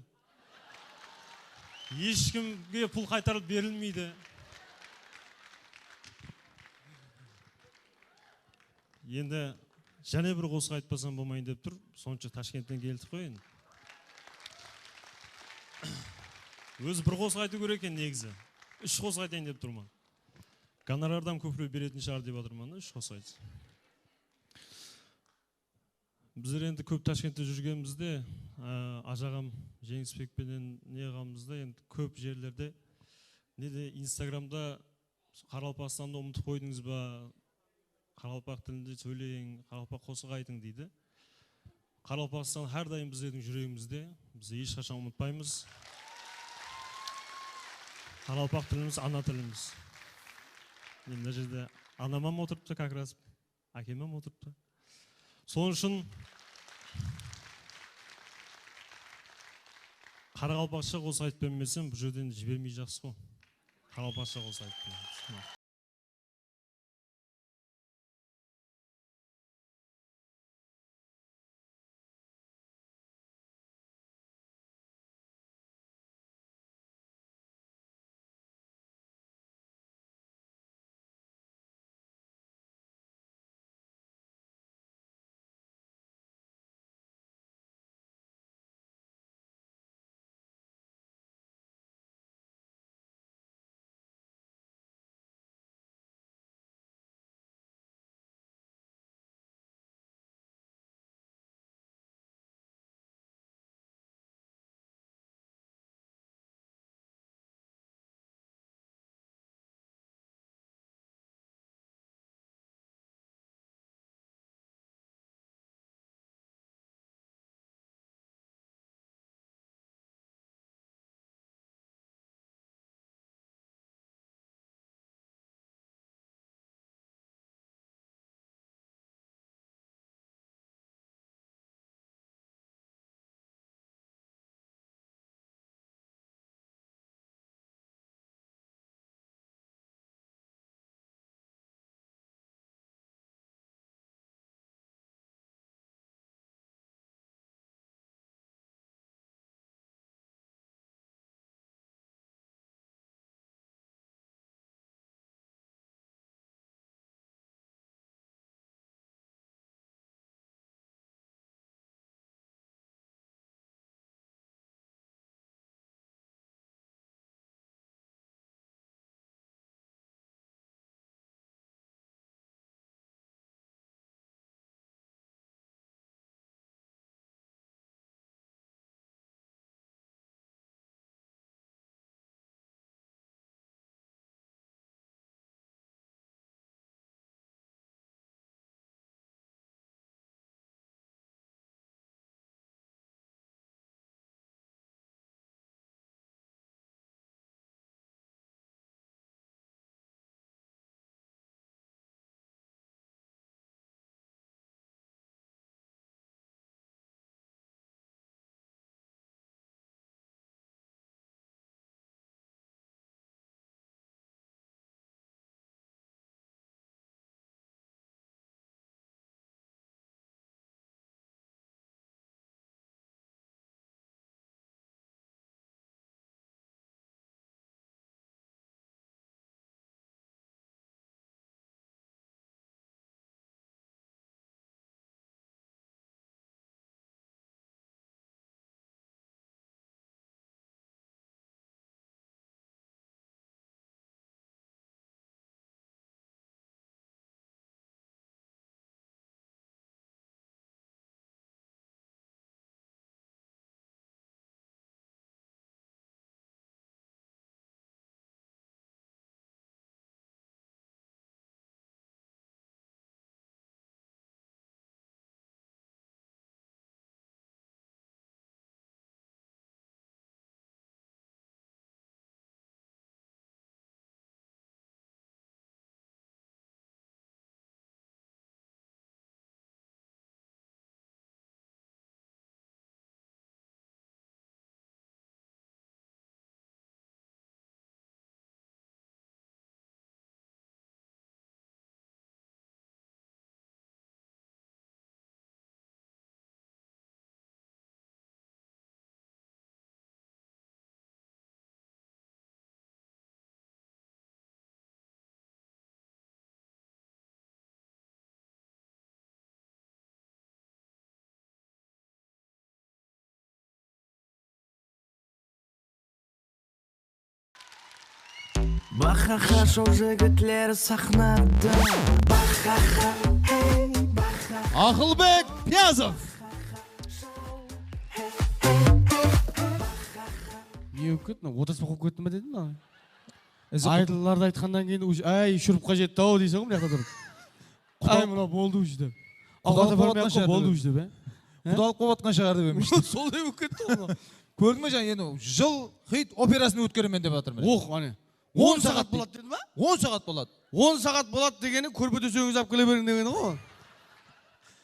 Eshkimge pul qaytarıp berilmeydi. Endi jáne bir qosıq aytpasam bolmayın dep tur. Sonsha Tashkentten keldik ǵoy endi. Ózi bir qosıq aytıw kerek eken negizi. Úsh qosıq aytayın dep turman. Gonorardan kópirek beretin shıǵar dep atırman da, úsh qosıq aytsam. Bizler endi kóp Tashkentte júrgenimizde, á, ajaǵam Jeńisbek penen ne ǵanımızda endi kóp jerlerde, ne de Instagramda Qaraqalpaqstandı umıtıp qoydıńız ba, qaraqalpaq tilinde sóyleń, qaraqalpaq qosıq aytıń deydi. Qaraqalpaqstan hár dayım bizlerdiń júregimizde, biz hesh qashan umıtpaymız. Qaraqalpaq tilimiz, ana tilimiz. Mine, mına jerde anam ham otırıptı, как раз. Ákem ham otırıptı. Sonıń ushın qaraqalpaqsha qosıq aytıp bermesem, bul jerden jibermey jaqsı ǵo. Qaraqalpaqsha qosıq aytıp bermesem. Bahaha shou jigitleri saxnada. Bahaha, hey, bahaha. Aqılbek Piyazov. Ne bolıp ketti? Mınaw otırspa qoyıp ketti me dedim mınaw. Aytıllardı aytqannan keyin, áy, shurupqa jetti-aw deysiń ǵoy mına jaqta turıp. Ay, mınaw boldı uje dep. Awqatqa barmay-aq boldı uje dep, á? Qudalıq bolıp atqan shıǵar dep emes. Solday bolıp ketti ǵoy mınaw. Kórdiń be, jańa endi jıl xit operasın ótkeremen dep atır mine. Oq, áne. On saat boladı dedi ma? On saat boladı. On saat boladı degeni, kórpe-tósegińizdi alıp kele beriń degeni ǵoy.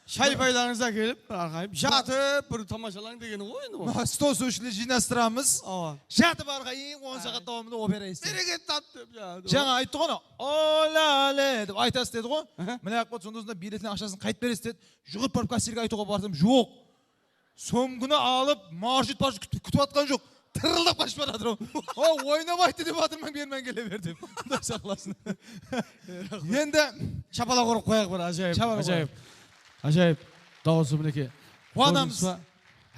Shay-paylarıńızdı ákelip, bir arqayıp, jatıp, bir tamashalań degeni ǵoy endi ol. Mına stol sózshili jıynastıramız. Awa. Jatıp arqayın on saat dawamında opera esitemiz. Bereket tap dep, ya. Jańa ayttı ǵoy, "Olale" dep aytasız dedi ǵoy. Aha. Mine, aqpat, sonda-sonda biletlerdiń aqshasın qaytıp beresiz dedi. Juwırıp barıp kasserge aytıwǵa barsam, joq. Sómkini alıp, marshut-parshut kútip, kútip atqan joq. Tırıldap qashıp baratır ol. O, oynap ayttı dep atırman, berman kele ber dep. Quday saqlasın. Endi shapalaq urıp qoyayıq bir, ájayıp, ájayıp. Ájayıp. Dawısı, minekey. Quwanamız. Kórdińiz ba?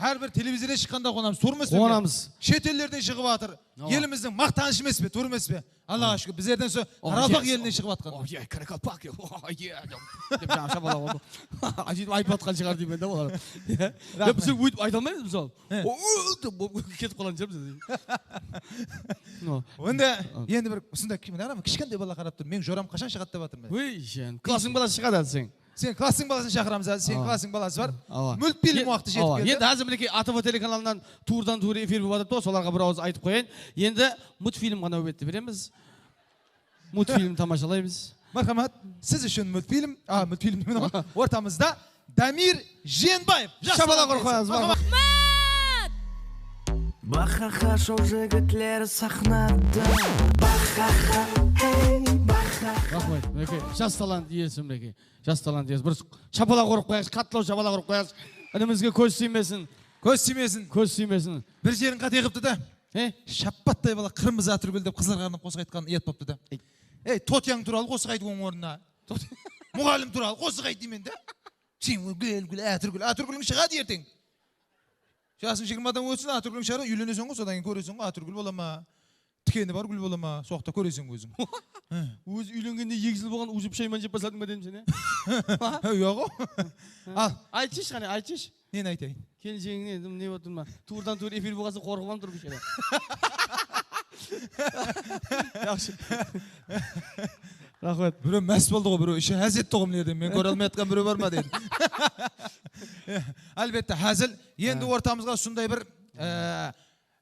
Hár bir televizorge shıqqanda quwanamız, tuwrı emes pe? Quwanamız. Shet ellerden shıǵıp atır. Awa. Elimizdiń maqtanıshı emes pe, tuwrı emes pe? Allaǵa shúkir, bizlerden sol Qaraqalpaq eline shıǵıp atqan. Oh, yeah, Qaraqalpaq, yeah, oh, yeah, dep, dep jańa shapalaq urdı. Ájayıp ayıp atqan shıǵar deymen da olar. Raxmet. Ya, biz óytip ayta almaymız, mısalı. He. O, o, dep, o, ketip qalǵan shıǵarmız. No. Endi, endi bir usınday kim, ana, kishkentay bala qarap tur. Meniń joram qashan shıǵadı dep atırman. Óy, jen, klassıń balası shıǵadı házir seniń. Sen klassıń balasın shaqıramız házir. Seniń klassıń balası bar. Awa. Multfilm waqtı jetip keldi. Awa, endi házir minekey A T V telekanalından tuwrıdan-tuwrı efir bolıp atırıptı ǵoy, solarǵa bir awız aytıp qoyayın. Endi multfilmǵa náwbetti beremiz. Multfilm tamashalaymız. Marhamat, siz ushın multfilm, a, multfilm deymen ǵoy, ortamızda Damir Jiyenbaev. Shapalaq urıp qoyamız, marhamat. Bahaha shou jigitleri saxnada. Bahaha, hey, bahaha. Raxmet, minekey, jas talant iyesi, minekey. Jas talant iyesi. Bir shapalaq urıp qoyayıq, qattılaw shapalaq urıp qoyayıq. Inimizge kóz tiymesin. Kóz tiymesin. Kóz tiymesin. Bir jerin qáte qıptı da. He? Shappattay bala Qırmızı Átúrgúl dep qızlarǵa arnap qosıq aytqanı uyat boptı da. Ey. Ey, Totiyań tuwralı qosıq ayt, onıń ornına. Muǵallim tuwralı qosıq ayt deymen de. Sen gúl, gúl, Átúrgúl. Átúrgúliń shıǵadı erteń. Jasıń jigirmadan ótsin, Átúrgúliń shıǵadı, úyleneseń ǵoy, sodan keyin kóreseń ǵoy, Átúrgúl bola ma, tikeni bar gúl bola ma, soqta kóreseń óziń. Ózi úylengende eki jıl bolǵan, uje pushaymon jep basladıń ba dedim sen, ya? Yoq ǵoy. Al. Aytshısh, qáne, aytshısh. Neni aytayın? Kelinsheging ne, ne bolıp tur ma? Tuwrıdan-tuwrı efir bolǵasın, qorqıp alıp tur biyshara. Yaqshı. Raxmet. Birew más boldı ǵoy, birew ishi ház etti ǵoy mına jerden. Meni kóre almay atqan birew bar ma dedi. Álbette, házil. Endi ortamızǵa usınday bir, e,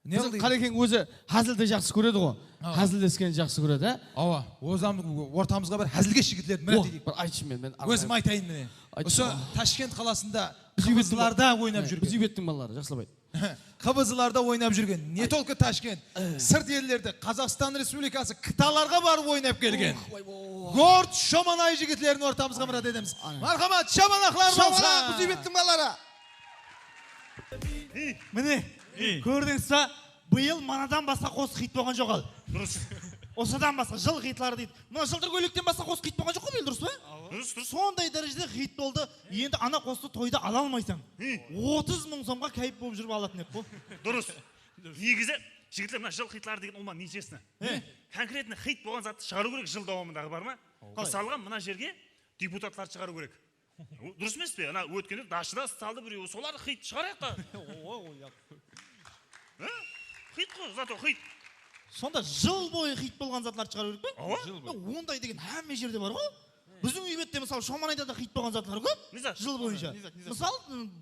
ne qıldı? Biziń Qalekeń ózi házildi jaqsı kóredi ǵoy. Házilleskeni jaqsı kóredi, á? Awa, ozam ortamızǵa bir házilkesh jigitlerdi, mine, deyik. Bir aytshı, men, men ózim aytayın mine. Usı Tashkent qalasında qıbızlarda oynap júrgen. Biz úyrettiń balaları, jaqsılap ayt. Qıbızlarda oynap júrgen, не только Tashkent, sırt ellerde, Qazaqstan Respublikası, qıtalarǵa barıp oynap kelgen Gord Shomanay jigitlerin ortamızǵa mirát etemiz. Marhamat, shabalaqlar bolsın! Shabalaq, biz úyrettiń balaları! Mine, kórdińiz ba, bıyıl mınadan basqa qosıq xit bolǵan joq al. Durıs. Usıdan basqa, jıl xitları deydi. Mına Jıltır kóylekten basqa qosıq xit bolǵan joq ǵoy bıyıl, durıs pa? Durıs, durıs. Sonday dárejede xit boldı. Endi ana qosıqtı toyda ala almaysań. Otız mıń somǵa káyip bolıp júrip alatın edik ǵoy. Durıs. Negizi, jigitler, mına jıl xitları degen ulıwma nechesine? Konkretno xit bolǵan zattı shıǵarıw kerek jıl dawamındaǵı, bar ma? Qalay? Mısalǵa, mına jerge deputatlardı shıǵarıw kerek. Durıs emes pe? Ana ótkende dashıda saldı birew, solardı xit shıǵarayıq ta. Xit ǵoy, zato xit. Sonda jıl boyı xit bolǵan zatlardı shıǵarıw kerek pe? Awa. Onday degen hámme jerde bar ǵoy. Biziń úy bette, mısalı, Shomanayda da xit bolǵan zatlar kóp. Jıl boyınsha. Mısal,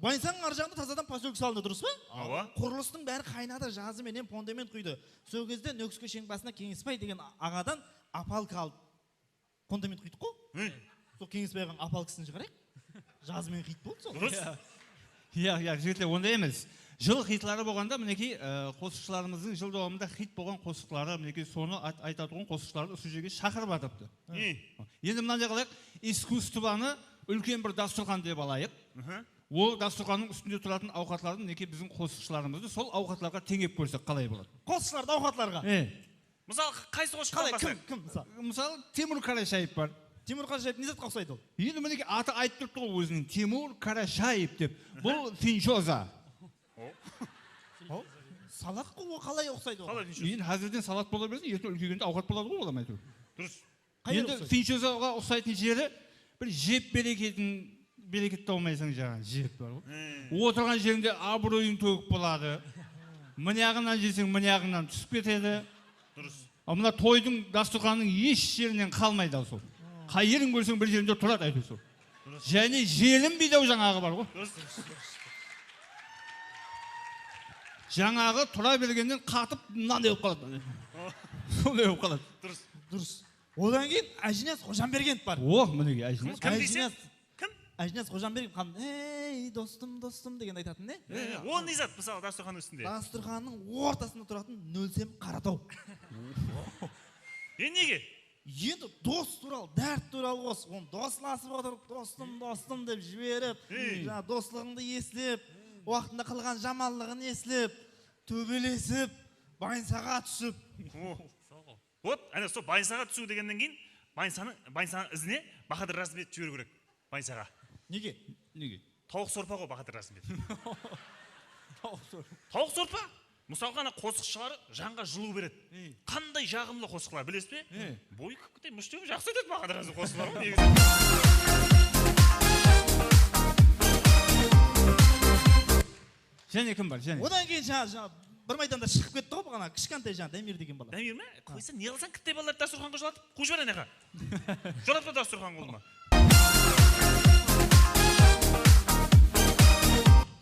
Bansannıń arjaǵında tazadan posyolka salındı, durıs pa? Awa. Qurılıstıń bári qaynadı, jazı menen fundament quydı. Sol gezde Nókiske sheń basına Keńesbay degen aǵadan opalka alıp fundament quydıq ǵoy. Sol Keńesbay aǵań opalkasın shıǵarayıq. Jazı menen xit boldı sol. Durıs. Yaq, yaq, jigitler, onday emes. Jıl xitları bolǵanda, minekey, e, qosıqshılarımızdıń jıl dawamında xit bolǵan qosıqları, minekey, sonı at-, aytatuǵın qosıqshılardı usı jerge shaqırıp atırıptı. Endi mınanday qılayıq, iskusstvonı úlken bir dasturxan dep alayıq. Ol dasturxannıń ústinde turatın awqatlardı, minekey, biziń qosıqshılarımızdı sol awqatlarǵa teńep kórsek qalay boladı? Qosıqshılardı awqatlarǵa. E. Mısalı, qaysı qosıqshıdan baslayıq? Kim, kim, mısalı? Mısalı, Temur Karashaev bar. Temur Karashaev ne zatqa uqsaydı ol? Endi, minekey, atı aytıp turıptı ǵoy óziniń, Temur Karashaev dep. Bul finchoza. Salaq ǵo, ol qalay uqsaydı oǵan? Qalay, Vincenzo? Endi házirden salat bola bersin, erteń úlkeygende awqat boladı ǵo, olamay tur. Durıs. Qayerge uqsaydı? Endi Vincenzoǵa uqsaytın jeri bir jep bereketin, bereket tawmaysań, jaǵan jep bar ǵo. He. Otırǵan jerińde abıroyıń tógip boladı. Mınaǵınan jeseń, mınaǵınan túsip ketedi. Durıs. Al, mına toydıń dasturxanınıń hesh jerinen qalmaydı al sol. Qayerden kórseń bir jerinde turadı áytewir sol. Durıs. Jáne jelinbeydi-aw jańaǵı bar ǵo. Durıs. Jańaǵı tura bergennen qatıp mınanday bolıp qaladı. Sonday bolıp qaladı. Durıs. Durıs. Odan keyin Ájiniyaz Xojambergenov bar. Oh, minekey Ájiniyaz. Kim, kim deyseń? Ájiniyaz. Kim? Ájiniyaz Xojambergenov, qan-, "Ey, dostım, dostım," degen aytatın, ne? E, ol ne zat, mısalı, dasturxannıń ústinde? Dasturxannıń ortasında turatın nólsem qara taw. E, nege? Endi dos tuwralı, dárt tuwralı qos. Onı doslasıp otırıp, "Dostım, dostım," dep jiberip, jańa doslıǵıńdı eslep, waqtında qılǵan jamanlıǵın eslep, tóbelesip, bansaǵa túsip. Vot, áne, sol bansaǵa túsiw degennen keyin bansanıń, bansanıń izine Bahadır Razımbetov jiberiw kerek. Bansaǵa. Nege? Nege? Tawıq sorpa ǵo Bahadır Razımbetov. Tawıq sorpa. Tawıq sorpa? Mısalǵa, ana qosıqshıları janǵa jılıw beredi. Ey. Qanday jaǵımlı qosıqlar, bilesiz be? Ey. Boy kúpkitey, múshtew, jaqsı aytadı Bahadır Razımbetov qosıqlar ǵo, negizi. Jáne kim bar, jáne? Odan keyin jańa, jańa bir maydanda shıǵıp ketti ǵo, baǵana kishkentay jańa Damir degen bala. Damir me? Qoysa, ne qılsań, kittey balalardı dasturxanǵa jolatıp, quwıp jiber anaqa. Jolatpa dasturxan qolına.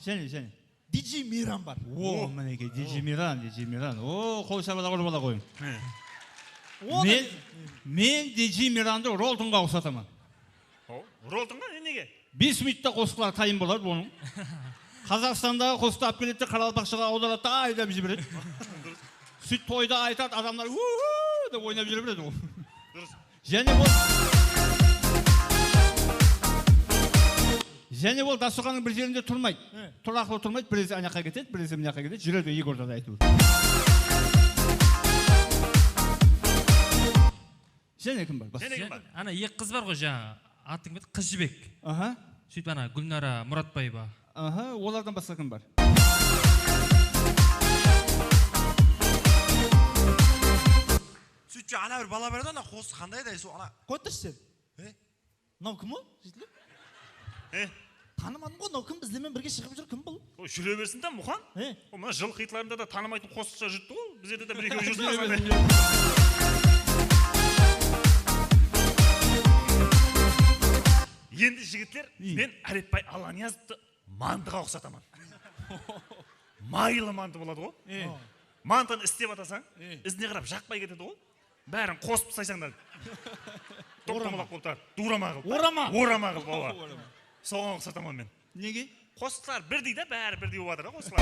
Jáne, jáne. D J Miran bar. O, minekey, D J Miran, D J Miran. O, qol shabalaǵa urıp ala qoyıń. He. Men, men D J Mirandı Roltonǵa uqsataman. O, Roltonǵa? Ne, nege? Bes minutta qosıqlar tayın boladı onıń. Qazaqstandaǵı qosıqtı alıp keledi de, qaraqalpaqshaǵa awdaradı da, aydap jiberedi. Durıs. Sóytip toyda aytadı, adamlar "Uhu!" dep oynap júre beredi ol. Durıs. Jáne ol, jáne ol dasturxannıń bir jerinde turmaydı. He. Turaqlı turmaydı, biresi anaqqa ketedi, biresi mınaqqa ketedi, júredi Egorda da aytıp. Jáne kim bar? Jáne kim bar? Ana eki qız bar ǵoy, jańa atı kim edi? Qız jibek. Aha. Sóytip ana Gúlnara Muratbaeva. Aha, olardan basqa kim bar? Sóytip ana bir bala bar edi, ana qosıq qanday edi, sol ana. Qoyıp turshı sen. E? Mınaw kim o? Jigitler? E? Tanımadım ǵoy, mınaw kim bizler menen birge shıǵıp júr, kim bul? O, júre bersin da, Muxan. E? O, mına jıl xitlarında da tanımaytın qosıqshılar júrdi ǵoy, bizlerde de bir-ekewi júrdi. Endi jigitler, men Álepbay Allaniyazovtı mantıǵa uqsataman. Maylı mantı boladı ǵoy. E. Mantını islep atasań, izine qarap jaqpay ketedi ǵoy. Bárin qosıp taslaysań da. Top-domalaq bolıp turadı. Durama qılıp. Orama. Orama qılıp, awa. Orama. Soǵan uqsataman men. Nege? Qosıqlar birdey da, bári birdey bolıp atır da qosıqlar.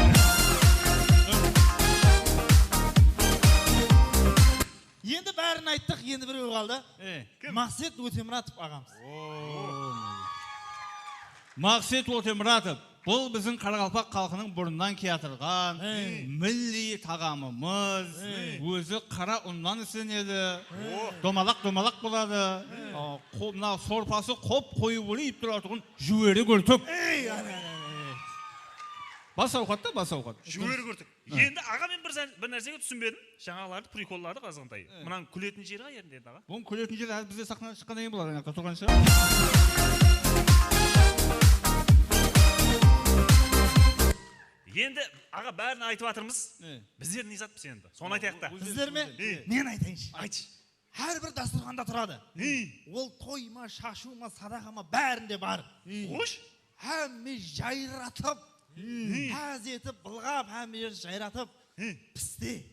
Endi bárin ayttıq, endi birewi qaldı. E. Kim? Maqset Ótemuratov aǵamız. O. Maqset Ótemuratov. Bul biziń qaraqalpaq xalqınıń burınnan kiyatırǵan milliy taǵamımız. Ózi qara unnan islenedi. Domalaq-domalaq boladı. A, qo-, mına sorpası qop-qoyıw bolıp turatuǵın júweri gúrtik. Ey, ana, ana, ana. Bas awqat ta, bas awqat. Júweri gúrtik. Endi aǵa, men bir zan-, bir nársege túsinbedim. Jańaǵılardı, prikollardı, Qazǵantay. Mınanıń kúletin jeri qayerinde edi, aǵa? Bunıń kúletin jeri házir bizde saxnadan shıqqannan keyin boladı, anaqta turǵan shıǵar. Endi, aǵa, bárin aytıp atırmız. Bizler ne zatpız endi? Sonı aytayıq ta. Bizler me? Men aytayınshı. Aytshı. Hár bir dasturxanda turadı. Ol toy ma, shashıw ma, sadaqa ma, bárinde bar. Xosh. Hámme jayratıp, ház etip, bılǵap, hámme jerdi jayratıp, piste.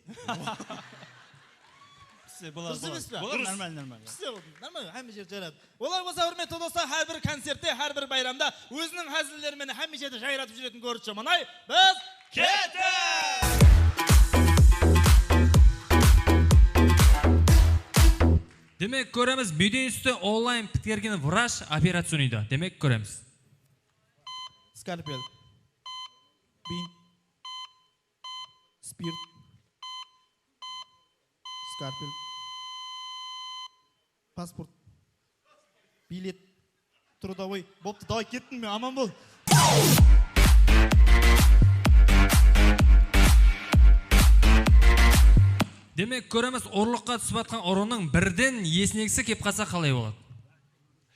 Piste, boladı, boladı. Durıs emes pe? Boladı, normal, normal. Piste boldı, normal, hámme jerdi jayratıp. Olay bolsa, húrmetli doslar, hár bir koncertte, hár bir bayramda óziniń házilleri menen hámme jerdi jayratıp júretin Górshı Manay, biz kettik! Demek, kóremiz, Medinstı onlayn pitkergen vrach operaciya úyde. Demek, kóremiz. Skalpel. Bint. Spirt. Skalpel. Pasport. Bilet. Трудовой. Boptı, davay, kettim men, aman bol. Demek, kóremiz, urlıqqa túsip atqan urınıń birden esinegisi kep qalsa qalay boladı?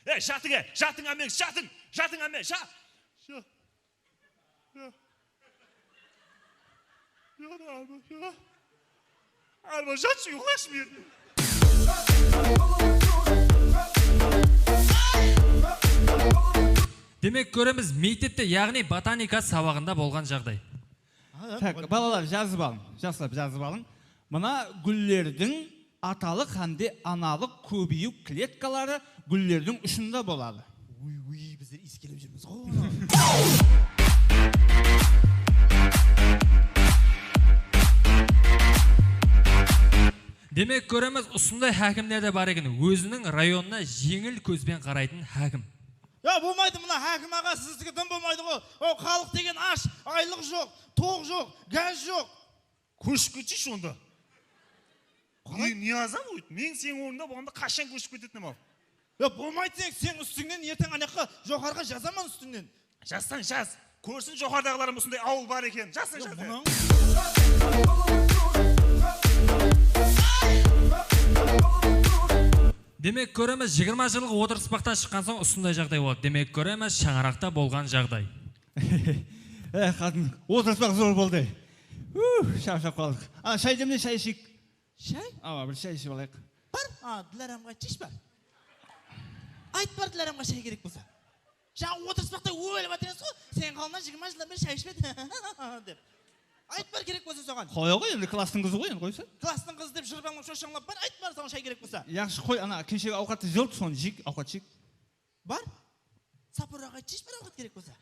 Ey, jatıń, ey, jatıń, áme, jatıń, jatıń, áme, ja-, ja-, ja-, ja-, ja-, áme, ja-, áme, jatshı, uyıqlayshı bu jerde. Demek, kóremiz, mektepte, yaǵnıy botanika sabaǵında bolǵan jaǵday. Tak, balalar, jazıp alıń. Jaslar, jazıp alıń. Mına gúllerdiń atalıq hám de analıq kóbeyiw kletkaları gúllerdiń ushında boladı. Uy, uy, bizler iyskelep júrmiz ǵo. Demek, kóremiz, usınday hákimler de bar eken, óziniń rayonına jeńil kózben qaraytın hákim. Ya, bolmaydı, mına hákim aǵa, sizdiki dım bolmaydı ǵo. O, xalıq degen ash, aylıq joq, toq joq, gaz joq. Kóship ketsheyshi onda. Qalay? Ne, ne azap óyt? Men seniń ornında bolǵanda qashan kóship ketetin edim al. Ya, bolmaydı, sen, sen ústińnen erteń anaqqa joqarıǵa jazaman ústińnen. Jazsań jaz. Kórsin joqarıdaǵılarım usınday awıl bar eken. Jazsań jaz. Demek, kóremiz, jigirma jıllıq otırıspaqtan shıqqan soń usınday jaǵday boladı. Demek, kóremiz, shańaraqta bolǵan jaǵday. Eh, qatın, otırıspaq zor boldı. Uh, sharshap qaldıq. Ana, shay demle, shay isheyik. Shay? Awa, bir shay iship alayıq. Bar, a, Dilaramǵa aytshaysh bar. Ayt bar, Dilaramǵa shay kerek bolsa. Jańa otırıspaqta ólip atır eken ǵo, sen qalınnan jigirma jıldan beri shay ishpedi dep. Ayt bar kerek bolsa soǵan. Qoya ǵoy, endi klastıń qızı ǵoy, endi qoysa. Klastıń qızı dep jırıp alıp, shoshańlap bar, ayt bar, soǵan shay kerek bolsa. Yaqshı, qoy, ana keshegi awqattı jıl, sonı jeyik, awqat jeyik. Bar. Sapar aǵa aytshaysh bir awqat kerek bolsa.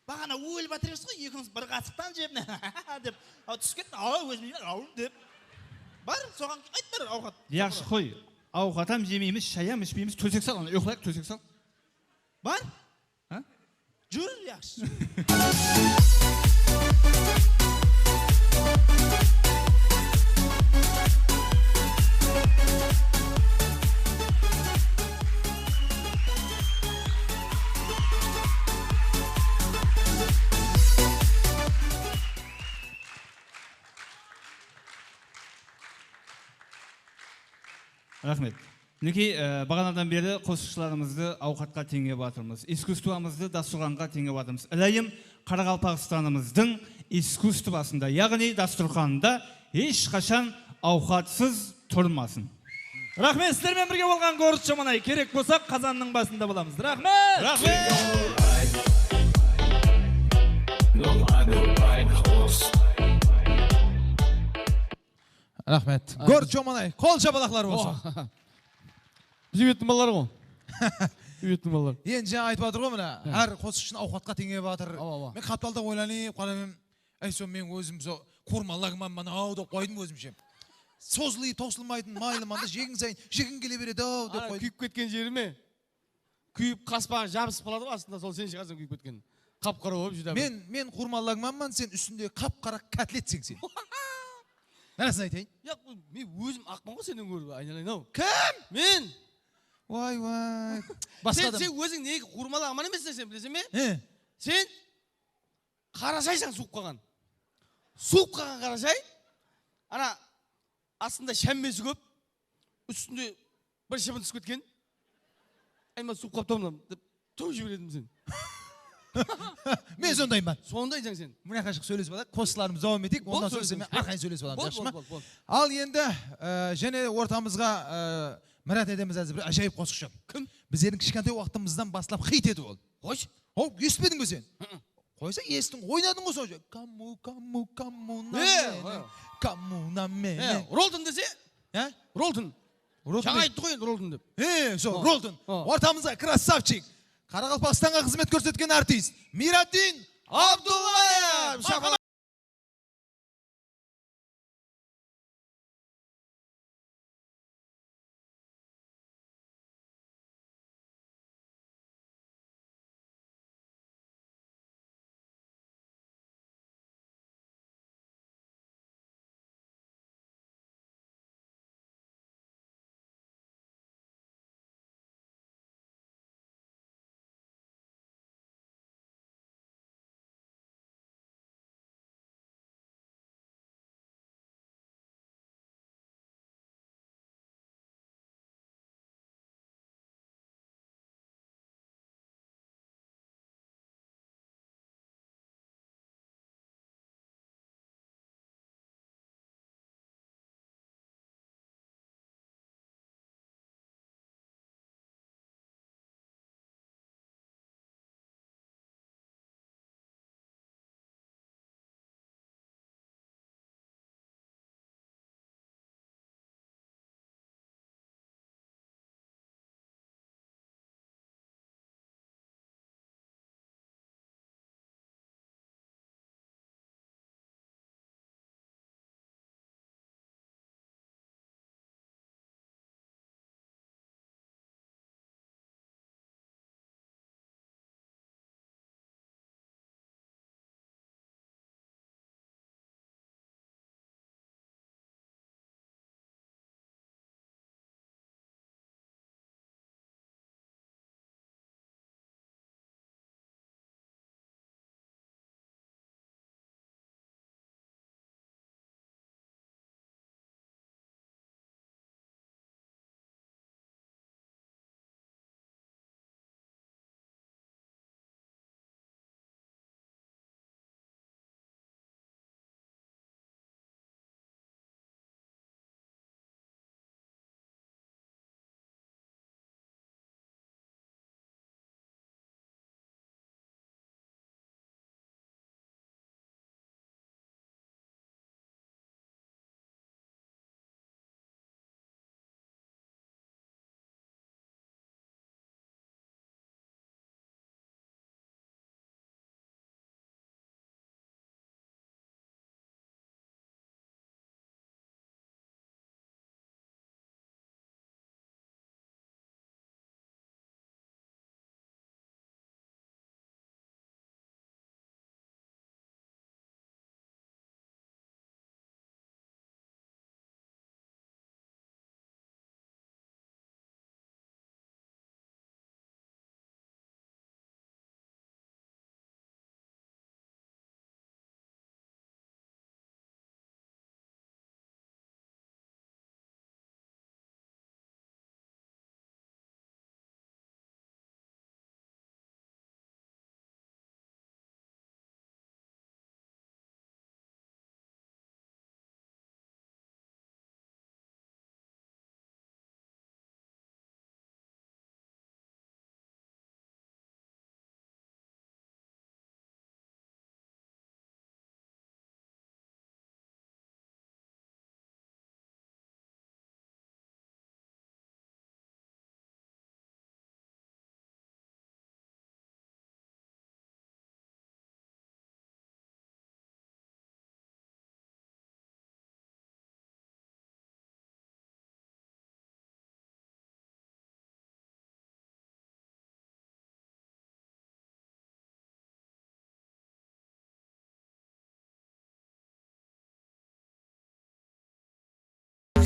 Baǵana ólip atır ekensiz ǵoy, ekewińiz bir qasıqtan jep, dep. A, túsip kettin, a, ózim jeymen, awım, dep. Bar, soǵan ayt bir awqat. Yaqshı, qoy. Awqatam jemeymiz, shayam ishpeymiz, tósek sal, ana, uyıqlayıq, tósek sal. Bar. Ha? Júr, yaqshı. Raxmet. Minekey, e, baǵanadan beri qosıqshılarımızdı awqatqa teńep atırmız. Iskusstvomızdı dasturxanǵa teńep atırmız. Ilayım, Qaraqalpaqstanımızdıń iskusstvosında, yaǵnıy dasturxanında hesh qashan awqatsız turmasın. Raxmet, sizler menen birge bolǵan Gorod Shomanay. Kerek bolsa, qazannıń basında bolamız. Raxmet! Raxmet! Raxmet. Gorod Shomanay, qol shapalaqlar bolsın. Biz úyettiń balaları ǵo. Úyettiń balaları. Endi jańa aytıp atır ǵo, mına, hár qosıqshını awqatqa teńep atır. Awa, awa. Men qaptalda oylanıp qalaman. Áy, sol men ózim sol qurma lagmanman-aw dep qoydım ózimshe. Sozılıp tawsılmaytın maylı manda jegiń sayın jegiń kele beredi-aw dep qoydım. Kúyip ketken jeri me? Kúyip, qaspaǵı jabısıp qaladı ǵo astında, sol sen shıǵarsań kúyip ketken. Qap-qara bolıp júdá. Men, men qurma lagmanman, sen ústinde qap-qara kotletseń sen. Rasın aytayın. Yaq, men ózim aqpan ǵo sennen górip, aynalayın-aw. Kim? Men! Way, way. Basqa adam. Sen, sen óziń nege qurma lagman emesseń, sen bileseń be? He. Sen qarashaysań suwıp qalǵan. Suwıp qalǵan qarashay. Ana, astında shámmesi kóp, ústinde bir shıbın túsip ketken. Ayma suwıp qalıptı mınam, dep tawıp jiberedim sen. Men sondayman. Sondaysań sen. Mına qashıq sóylesip alayıq, qosıqlarımızdı dawam eteyik, ondan soń sen menen arqayın sóylesip alamız, yaqshı ma? Bol, bol, bol. Al endi, e, jáne ortamızǵa, e, mirát etemiz házir bir ájayıp qosıqshı. Kim? Bizlerdiń kishkentay waqtımızdan baslap xit edi ol. Xosh. Hop, esitpediń be sen? Qoysa, esittiń, oynadıń ǵo sonı. Kamu, kamu, kamu, na mene, kamu, na mene. Rolton dese? Há? Rolton. Rolton. Jańa ayttı ǵoy endi Rolton dep. He, sol, Rolton. Ortamızda krassavchik. Qaraqalpaqstanǵa xızmet kórsetken artist Miyraddin Abdullaev.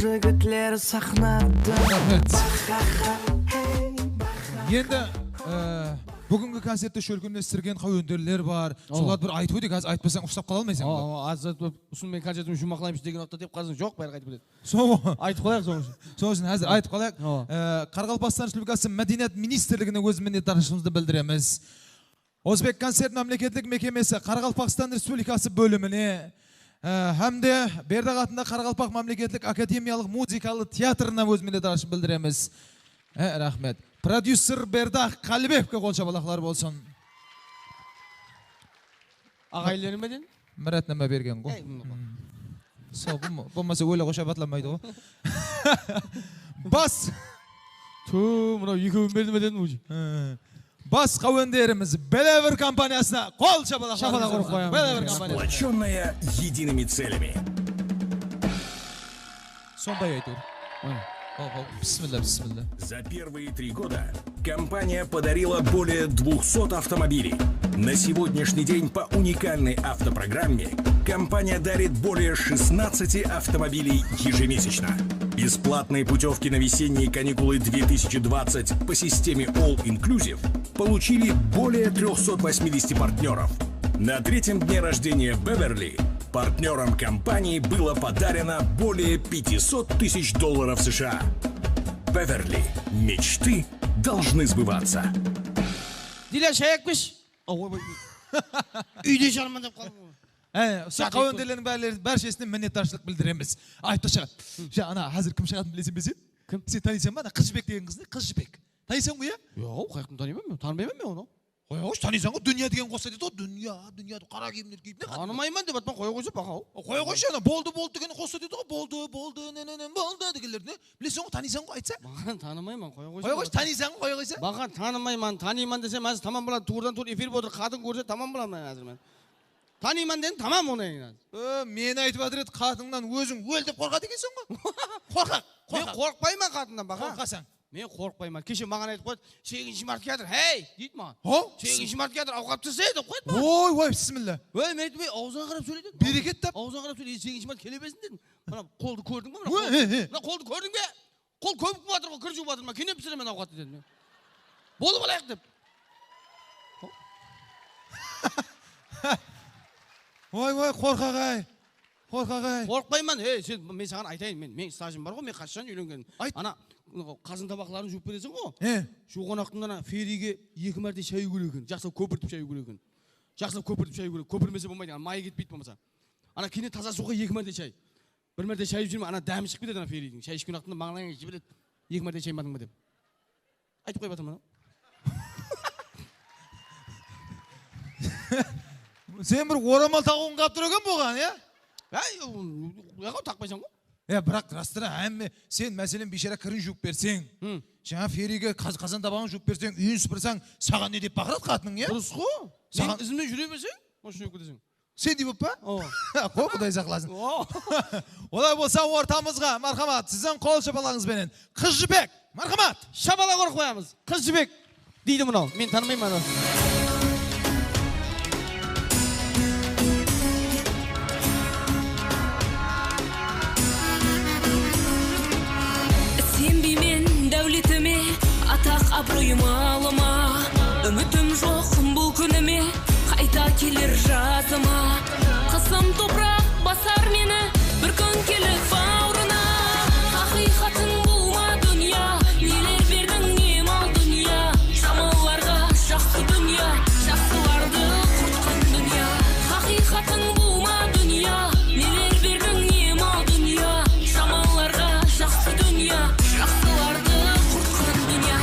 Jigitler saxnada. Endi, e, búgingi koncertti shólkemlestirgen qáwenderler bar. Solardı bir aytıp óteyik, házir aytpasań ushlap qala almaysań. Awa, awa, házir usını men koncertimdi juwmaqlaymız degen waqıtta dep qalsań, joq, bári qaytıp ketedi. Sol ushın aytıp qoyayıq. Sol ushın házir aytıp qolayıq. Awa. E, Qaraqalpaqstan Respublikası Mádeniyat ministrligine óz minnetdarshılıǵımızdı bildiremiz. Ózbekkoncert mámleketlik mekemesi Qaraqalpaqstan Respublikası bólimine, e, hám de Berdaq atında Qaraqalpaq mámleketlik akademiyalıq muzıkalı teatrına óz minnetdarshılıq bildiremiz. E, raxmet. Prodyuser Berdaq Qálibekovke qol shapalaqlar bolsın. Aǵayinleri menen? Miratnama bergen ǵo. Ey, mına. Sol, bul-, bolmasa óley qoshap atlamaydı ǵo. Bas! Tuw, mınaw ekewin berdi me dedim, уже. Hı. Bas qáwenderimiz Belevir kompaniyasına qol shapalaq urıp qoyamız. Belevir kompaniyası. Сплочённая едиными целями. Sonday aytıwır. Bismillah, bismillah. За первые три года компания подарила более двухсот автомобилей. На сегодняшний день по уникальной автопрограмме компания дарит более шестнадцати автомобилей ежемесячно. Бесплатные путёвки на весенние каникулы две тысячи двадцать по системе All Inclusive получили более трёхсот восьмидесяти партнёров. На третьем дне рождения Беверли партнёрам компании было подарено более пятисот тысяч долларов США. Беверли. Мечты должны сбываться. Dila, shay alıp kelshi. Awa, awa. Úyde ijarman dep qaldım ǵoy. Há, usı qáwenderlerdiń bárle-, bárshesine minnetdarshılıq bildiremiz. Aytıpshı. Ja, ana, házir kim shıǵatın bileseń be sen? Kim? Sen tanıysań ba, ana, Qız Jibek degen qızdı, Qız Jibek. Tanıysań ǵoy, ya? Yoq, qayaqtan tanıyman men, tanımayman men onı. Qoya qoyshı, tanıysań ǵoy, Dúnya degen qosıqta deydi ǵoy, Dúnya, Dúnya, qara kiyimler kiyip, ne qatı? Tanımayman dep atpan, qoya qoysa, baqa-aw. Qoya qoyshı, ana, boldı, boldı degen qosıqta deydi ǵoy, boldı, boldı, ne, ne, ne, boldı degenlerdi, ne? Bileseń ǵoy, tanıysań ǵoy, aytsa. Baqa, tanımayman, qoya qoysa. Qoya qoyshı, tanıysań ǵoy, qoya qoysa. Baqa, tanımayman, tanıyman desem, házir tamam boladı, tuwrıdan tuwrı efir bolıp atır, qadın kórse tamam boladı házir men. Tanıyman dedim, tamam onı endi. Ö, meni aytıp atır edi, qatıńnan óziń ól dep qorqadı ekenseń ǵoy. Qorqaq, qorqaq. Men qorqpayman qatınnan, baqa. Qorqasań. Men qorqpayman. Keshe maǵan aytıp qoydı, "Segizinshi mart kiyatır, hey!" deydi maǵan. Ho? "Segizinshi mart kiyatır, awqat pise!" dep qoydı maǵan. Oy, oy, bismillah. Oy, men ayttım, "Ey, awzına qarap sóyle," dedim. Bereket tap. "Awzına qarap sóyle, segizinshi mart kele bersin," dedim. Mına qoldı kórdiń be, mına qol. He, he, he. Mına qoldı kórdiń be? Qol kóbik bolıp atır ǵoy, kir juwıp atırman, kene pisirmen awqattı dedim. Bolıp alayıq dep. Oy, oy, qorqaq-ay. Qorqaq-ay. Qorqpayman. Ey, sen, men saǵan aytayın, men, men stajım bar ǵoy, men qashshan úylengenim. Ayt. Ana, qazan tabaqların juwıp bereseń ǵoy. He. Juwǵan waqtında ana feriyge eki márte shay iwiw kerek eken. Jaqsılap kópirtip shay iwiw kerek eken. Jaqsılap kópirtip shay iwiw kerek. Kópirmese bolmaydı, ana, mayı ketpeydi bolmasa. Ana, keyin taza suwǵa eki márte shay. Bir márte shay iship júrmen, ana, dámi shıǵıp ketedi, ana, feriydiń. Shay ishken waqtında mańlayıńa jiberedi. Eki márte shaymadıń ba dep. Aytıp qoyıp atırman. Sen bir oramal taǵıwıń qalıp tur eken buǵan, ya? Áy, yaǵaw taqpaysań ǵoy. Ya, biraq, rastara, hámme, sen, máselen, biyshara kirin juwıp berseń, jańa feriyge qaz-, qazan tabaǵın juwıp berseń, úyin sıpırsań, saǵan ne dep baqıradı qatınıń, ya? Durıs ǵoy. Saǵan izimnen júre berseń, mashina juwıp keteseń. Sendey bolıp pa? Awa. Qoy, Quday saqlasın. Awa. Olay bolsa, ortamızǵa, marhamat, siziń qol shapalaǵıńız benen Qız Jibek, marhamat! Shapalaq urıp qoyamız. Qız Jibek deydi mınaw. Men tanımayman onı. Isenbeymen dáwletime, ataq-abıroyım alıma. Úmitim joq bul kúnime, qayta keler jazıma. Qasım topıraq basar meni, bir kún kelip bawırına. Haqıyqatıń bul ma dúnya, neler berdiń, ne mal dúnya. Jamanlarǵa jaqsı dúnya, jaqsılardı qurtqan dúnya. Haqıyqatıń bul ma dúnya, neler berdiń, ne mal dúnya. Jamanlarǵa jaqsı dúnya, jaqsılardı qurtqan dúnya.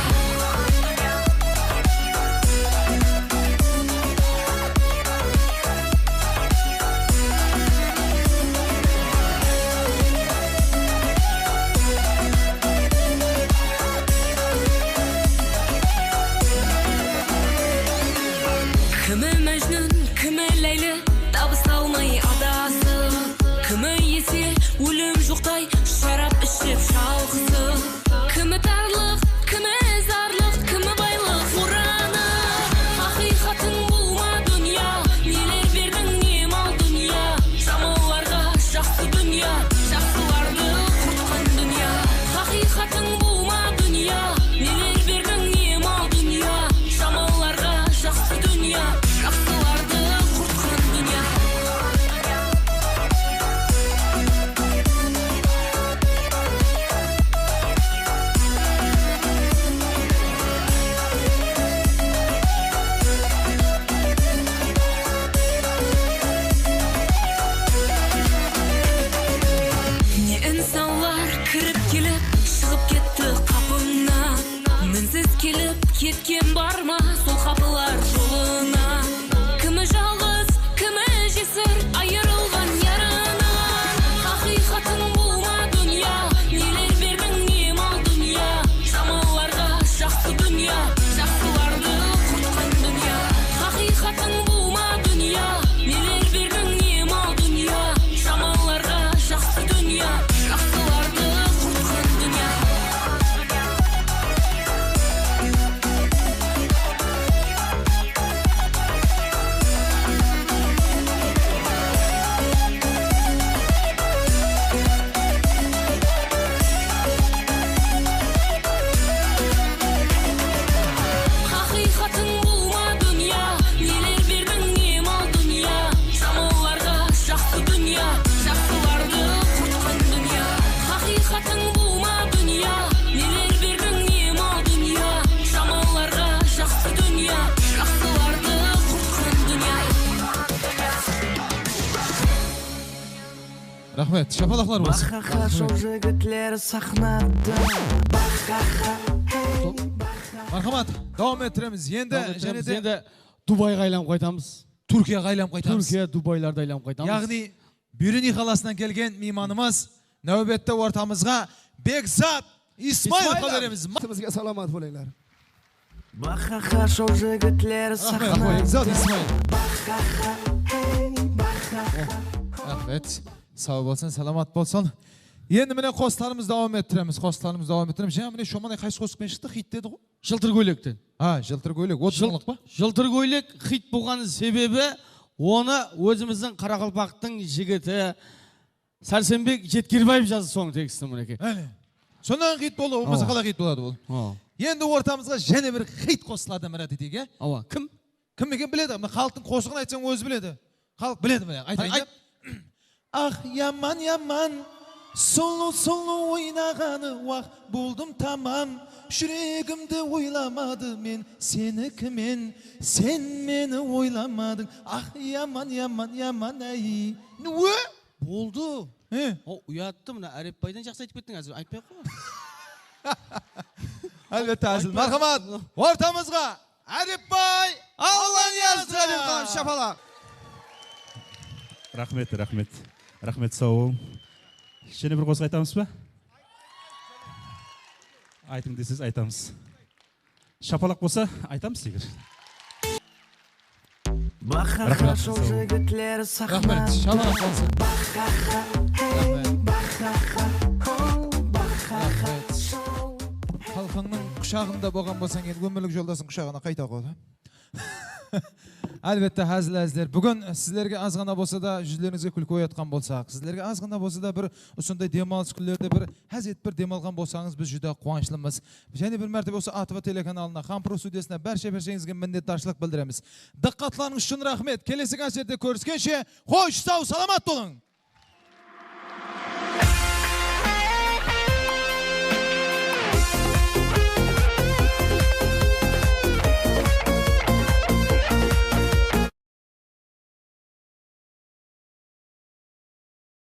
Kimi Májnún, kimi Láyli, tabısa almay adasıp. Kimi ese ólim joqtay, sharap iship shalqısıp. Kimi tarlıq, kimi zarlıq, kimi baylıq oranıp. Haqıyqatıń bul ma dúnya, neler berdiń, ne mal dúnya. Jamanlarǵa jaqsı dúnya, jaqsılardı qurtqan Raxmet, shapalaqlar bolsın. Baxaxa, jol jigitler saxnada. Baxaxa, hey, baxaxa. Marhamat, dawam ettiremiz. Endi jáne de Dubayǵa aylanıp qaytamız. Túrkiyaǵa aylanıp qaytamız. Túrkiya, Dubaylardı aylanıp qaytamız. Yaǵnıy, Beruniy qalasınan kelgen miymanımız, náwbette ortamızǵa Bekzat Ismaylovqa beremiz. Sizge salamat bolıńlar. Baxaxa, jol jigitler saxnada. Raxmet, Bekzat Ismayılov. Baxaxa, hey, baxaxa. Raxmet. Saw bolsın, salamat bolsın. Endi mine qosıqlarımızdı dawam ettiremiz, qosıqlarımızdı dawam ettiremiz. Jańa mine Shomanay qaysı qosıqpen shıqtı, xit dedi ǵo? Jıltır kóylekten. Ha, jıltır kóylek, otız mıńlıq pa? Jıltır kóylek xit bolǵan sebebi, onı ózimizdiń qaraqalpaqtıń jigiti Sársenbek Jetkerbaev jazdı, sonıń tekstin, minekey. Áne. Sonnan xit boldı, bolmasa qalay xit boladı bul? Endi ortamızǵa jáne bir xit qosıqlardan bir át eteyik, ya? Awa, kim? Kim eken biledi, mına xalıqtıń qosıǵın aytsań ózi biledi. Xalıq biledi, mine, aytayın da. Ayt. Ah, yaman, yaman, sulıw, sulıw oynaǵanı, wah, boldım tamam. Júregimdi oylamadı men seniki men, sen meni oylamadıń. Ah, yaman, yaman, yaman, áy. Ne? Boldı. He. O, uyattı, mına Árepbaydan jaqsı aytıp kettiń, házir aytpay-aq qoy. Álbette, házil. Marhamat, ortamızǵa Árepbay Allaniyazov, Árepbay, shapalaq. Raxmet, raxmet. Raxmet, saw bolıń. Jáne bir qosıq aytamız ba? Aytıń deseniz, aytamız. Shapalaq bolsa, aytamız, eger. Baxaxa, jol jigitler saxnada. Raxmet, shapalaq bolsın. Baxaxa, hey, baxaxa, ho, baxaxa. Raxmet. Xalqıńnıń qushaǵında bolǵan bolsań, endi ómirlik joldasıń qushaǵına qayta qoy. Álbette, házil-házillar. Búgin sizlerge azǵana bolsa da júzlerińizge kúlki oyatqan bolsaq, sizlerge azǵana bolsa da bir usınday dem alıs kúnlerde bir ház etip bir dem alǵan bolsańız, biz júdá quwanıshlımız. Jáne bir mártebe usı A T V telekanalına, Xampro studiyasına bárshe-bársheńizge minnetdarshılıq bildiremiz. Dıqqatlarıńız ushın raxmet. Kelesi koncertte kóriskenshe, xosh, saw, salamat bolıń!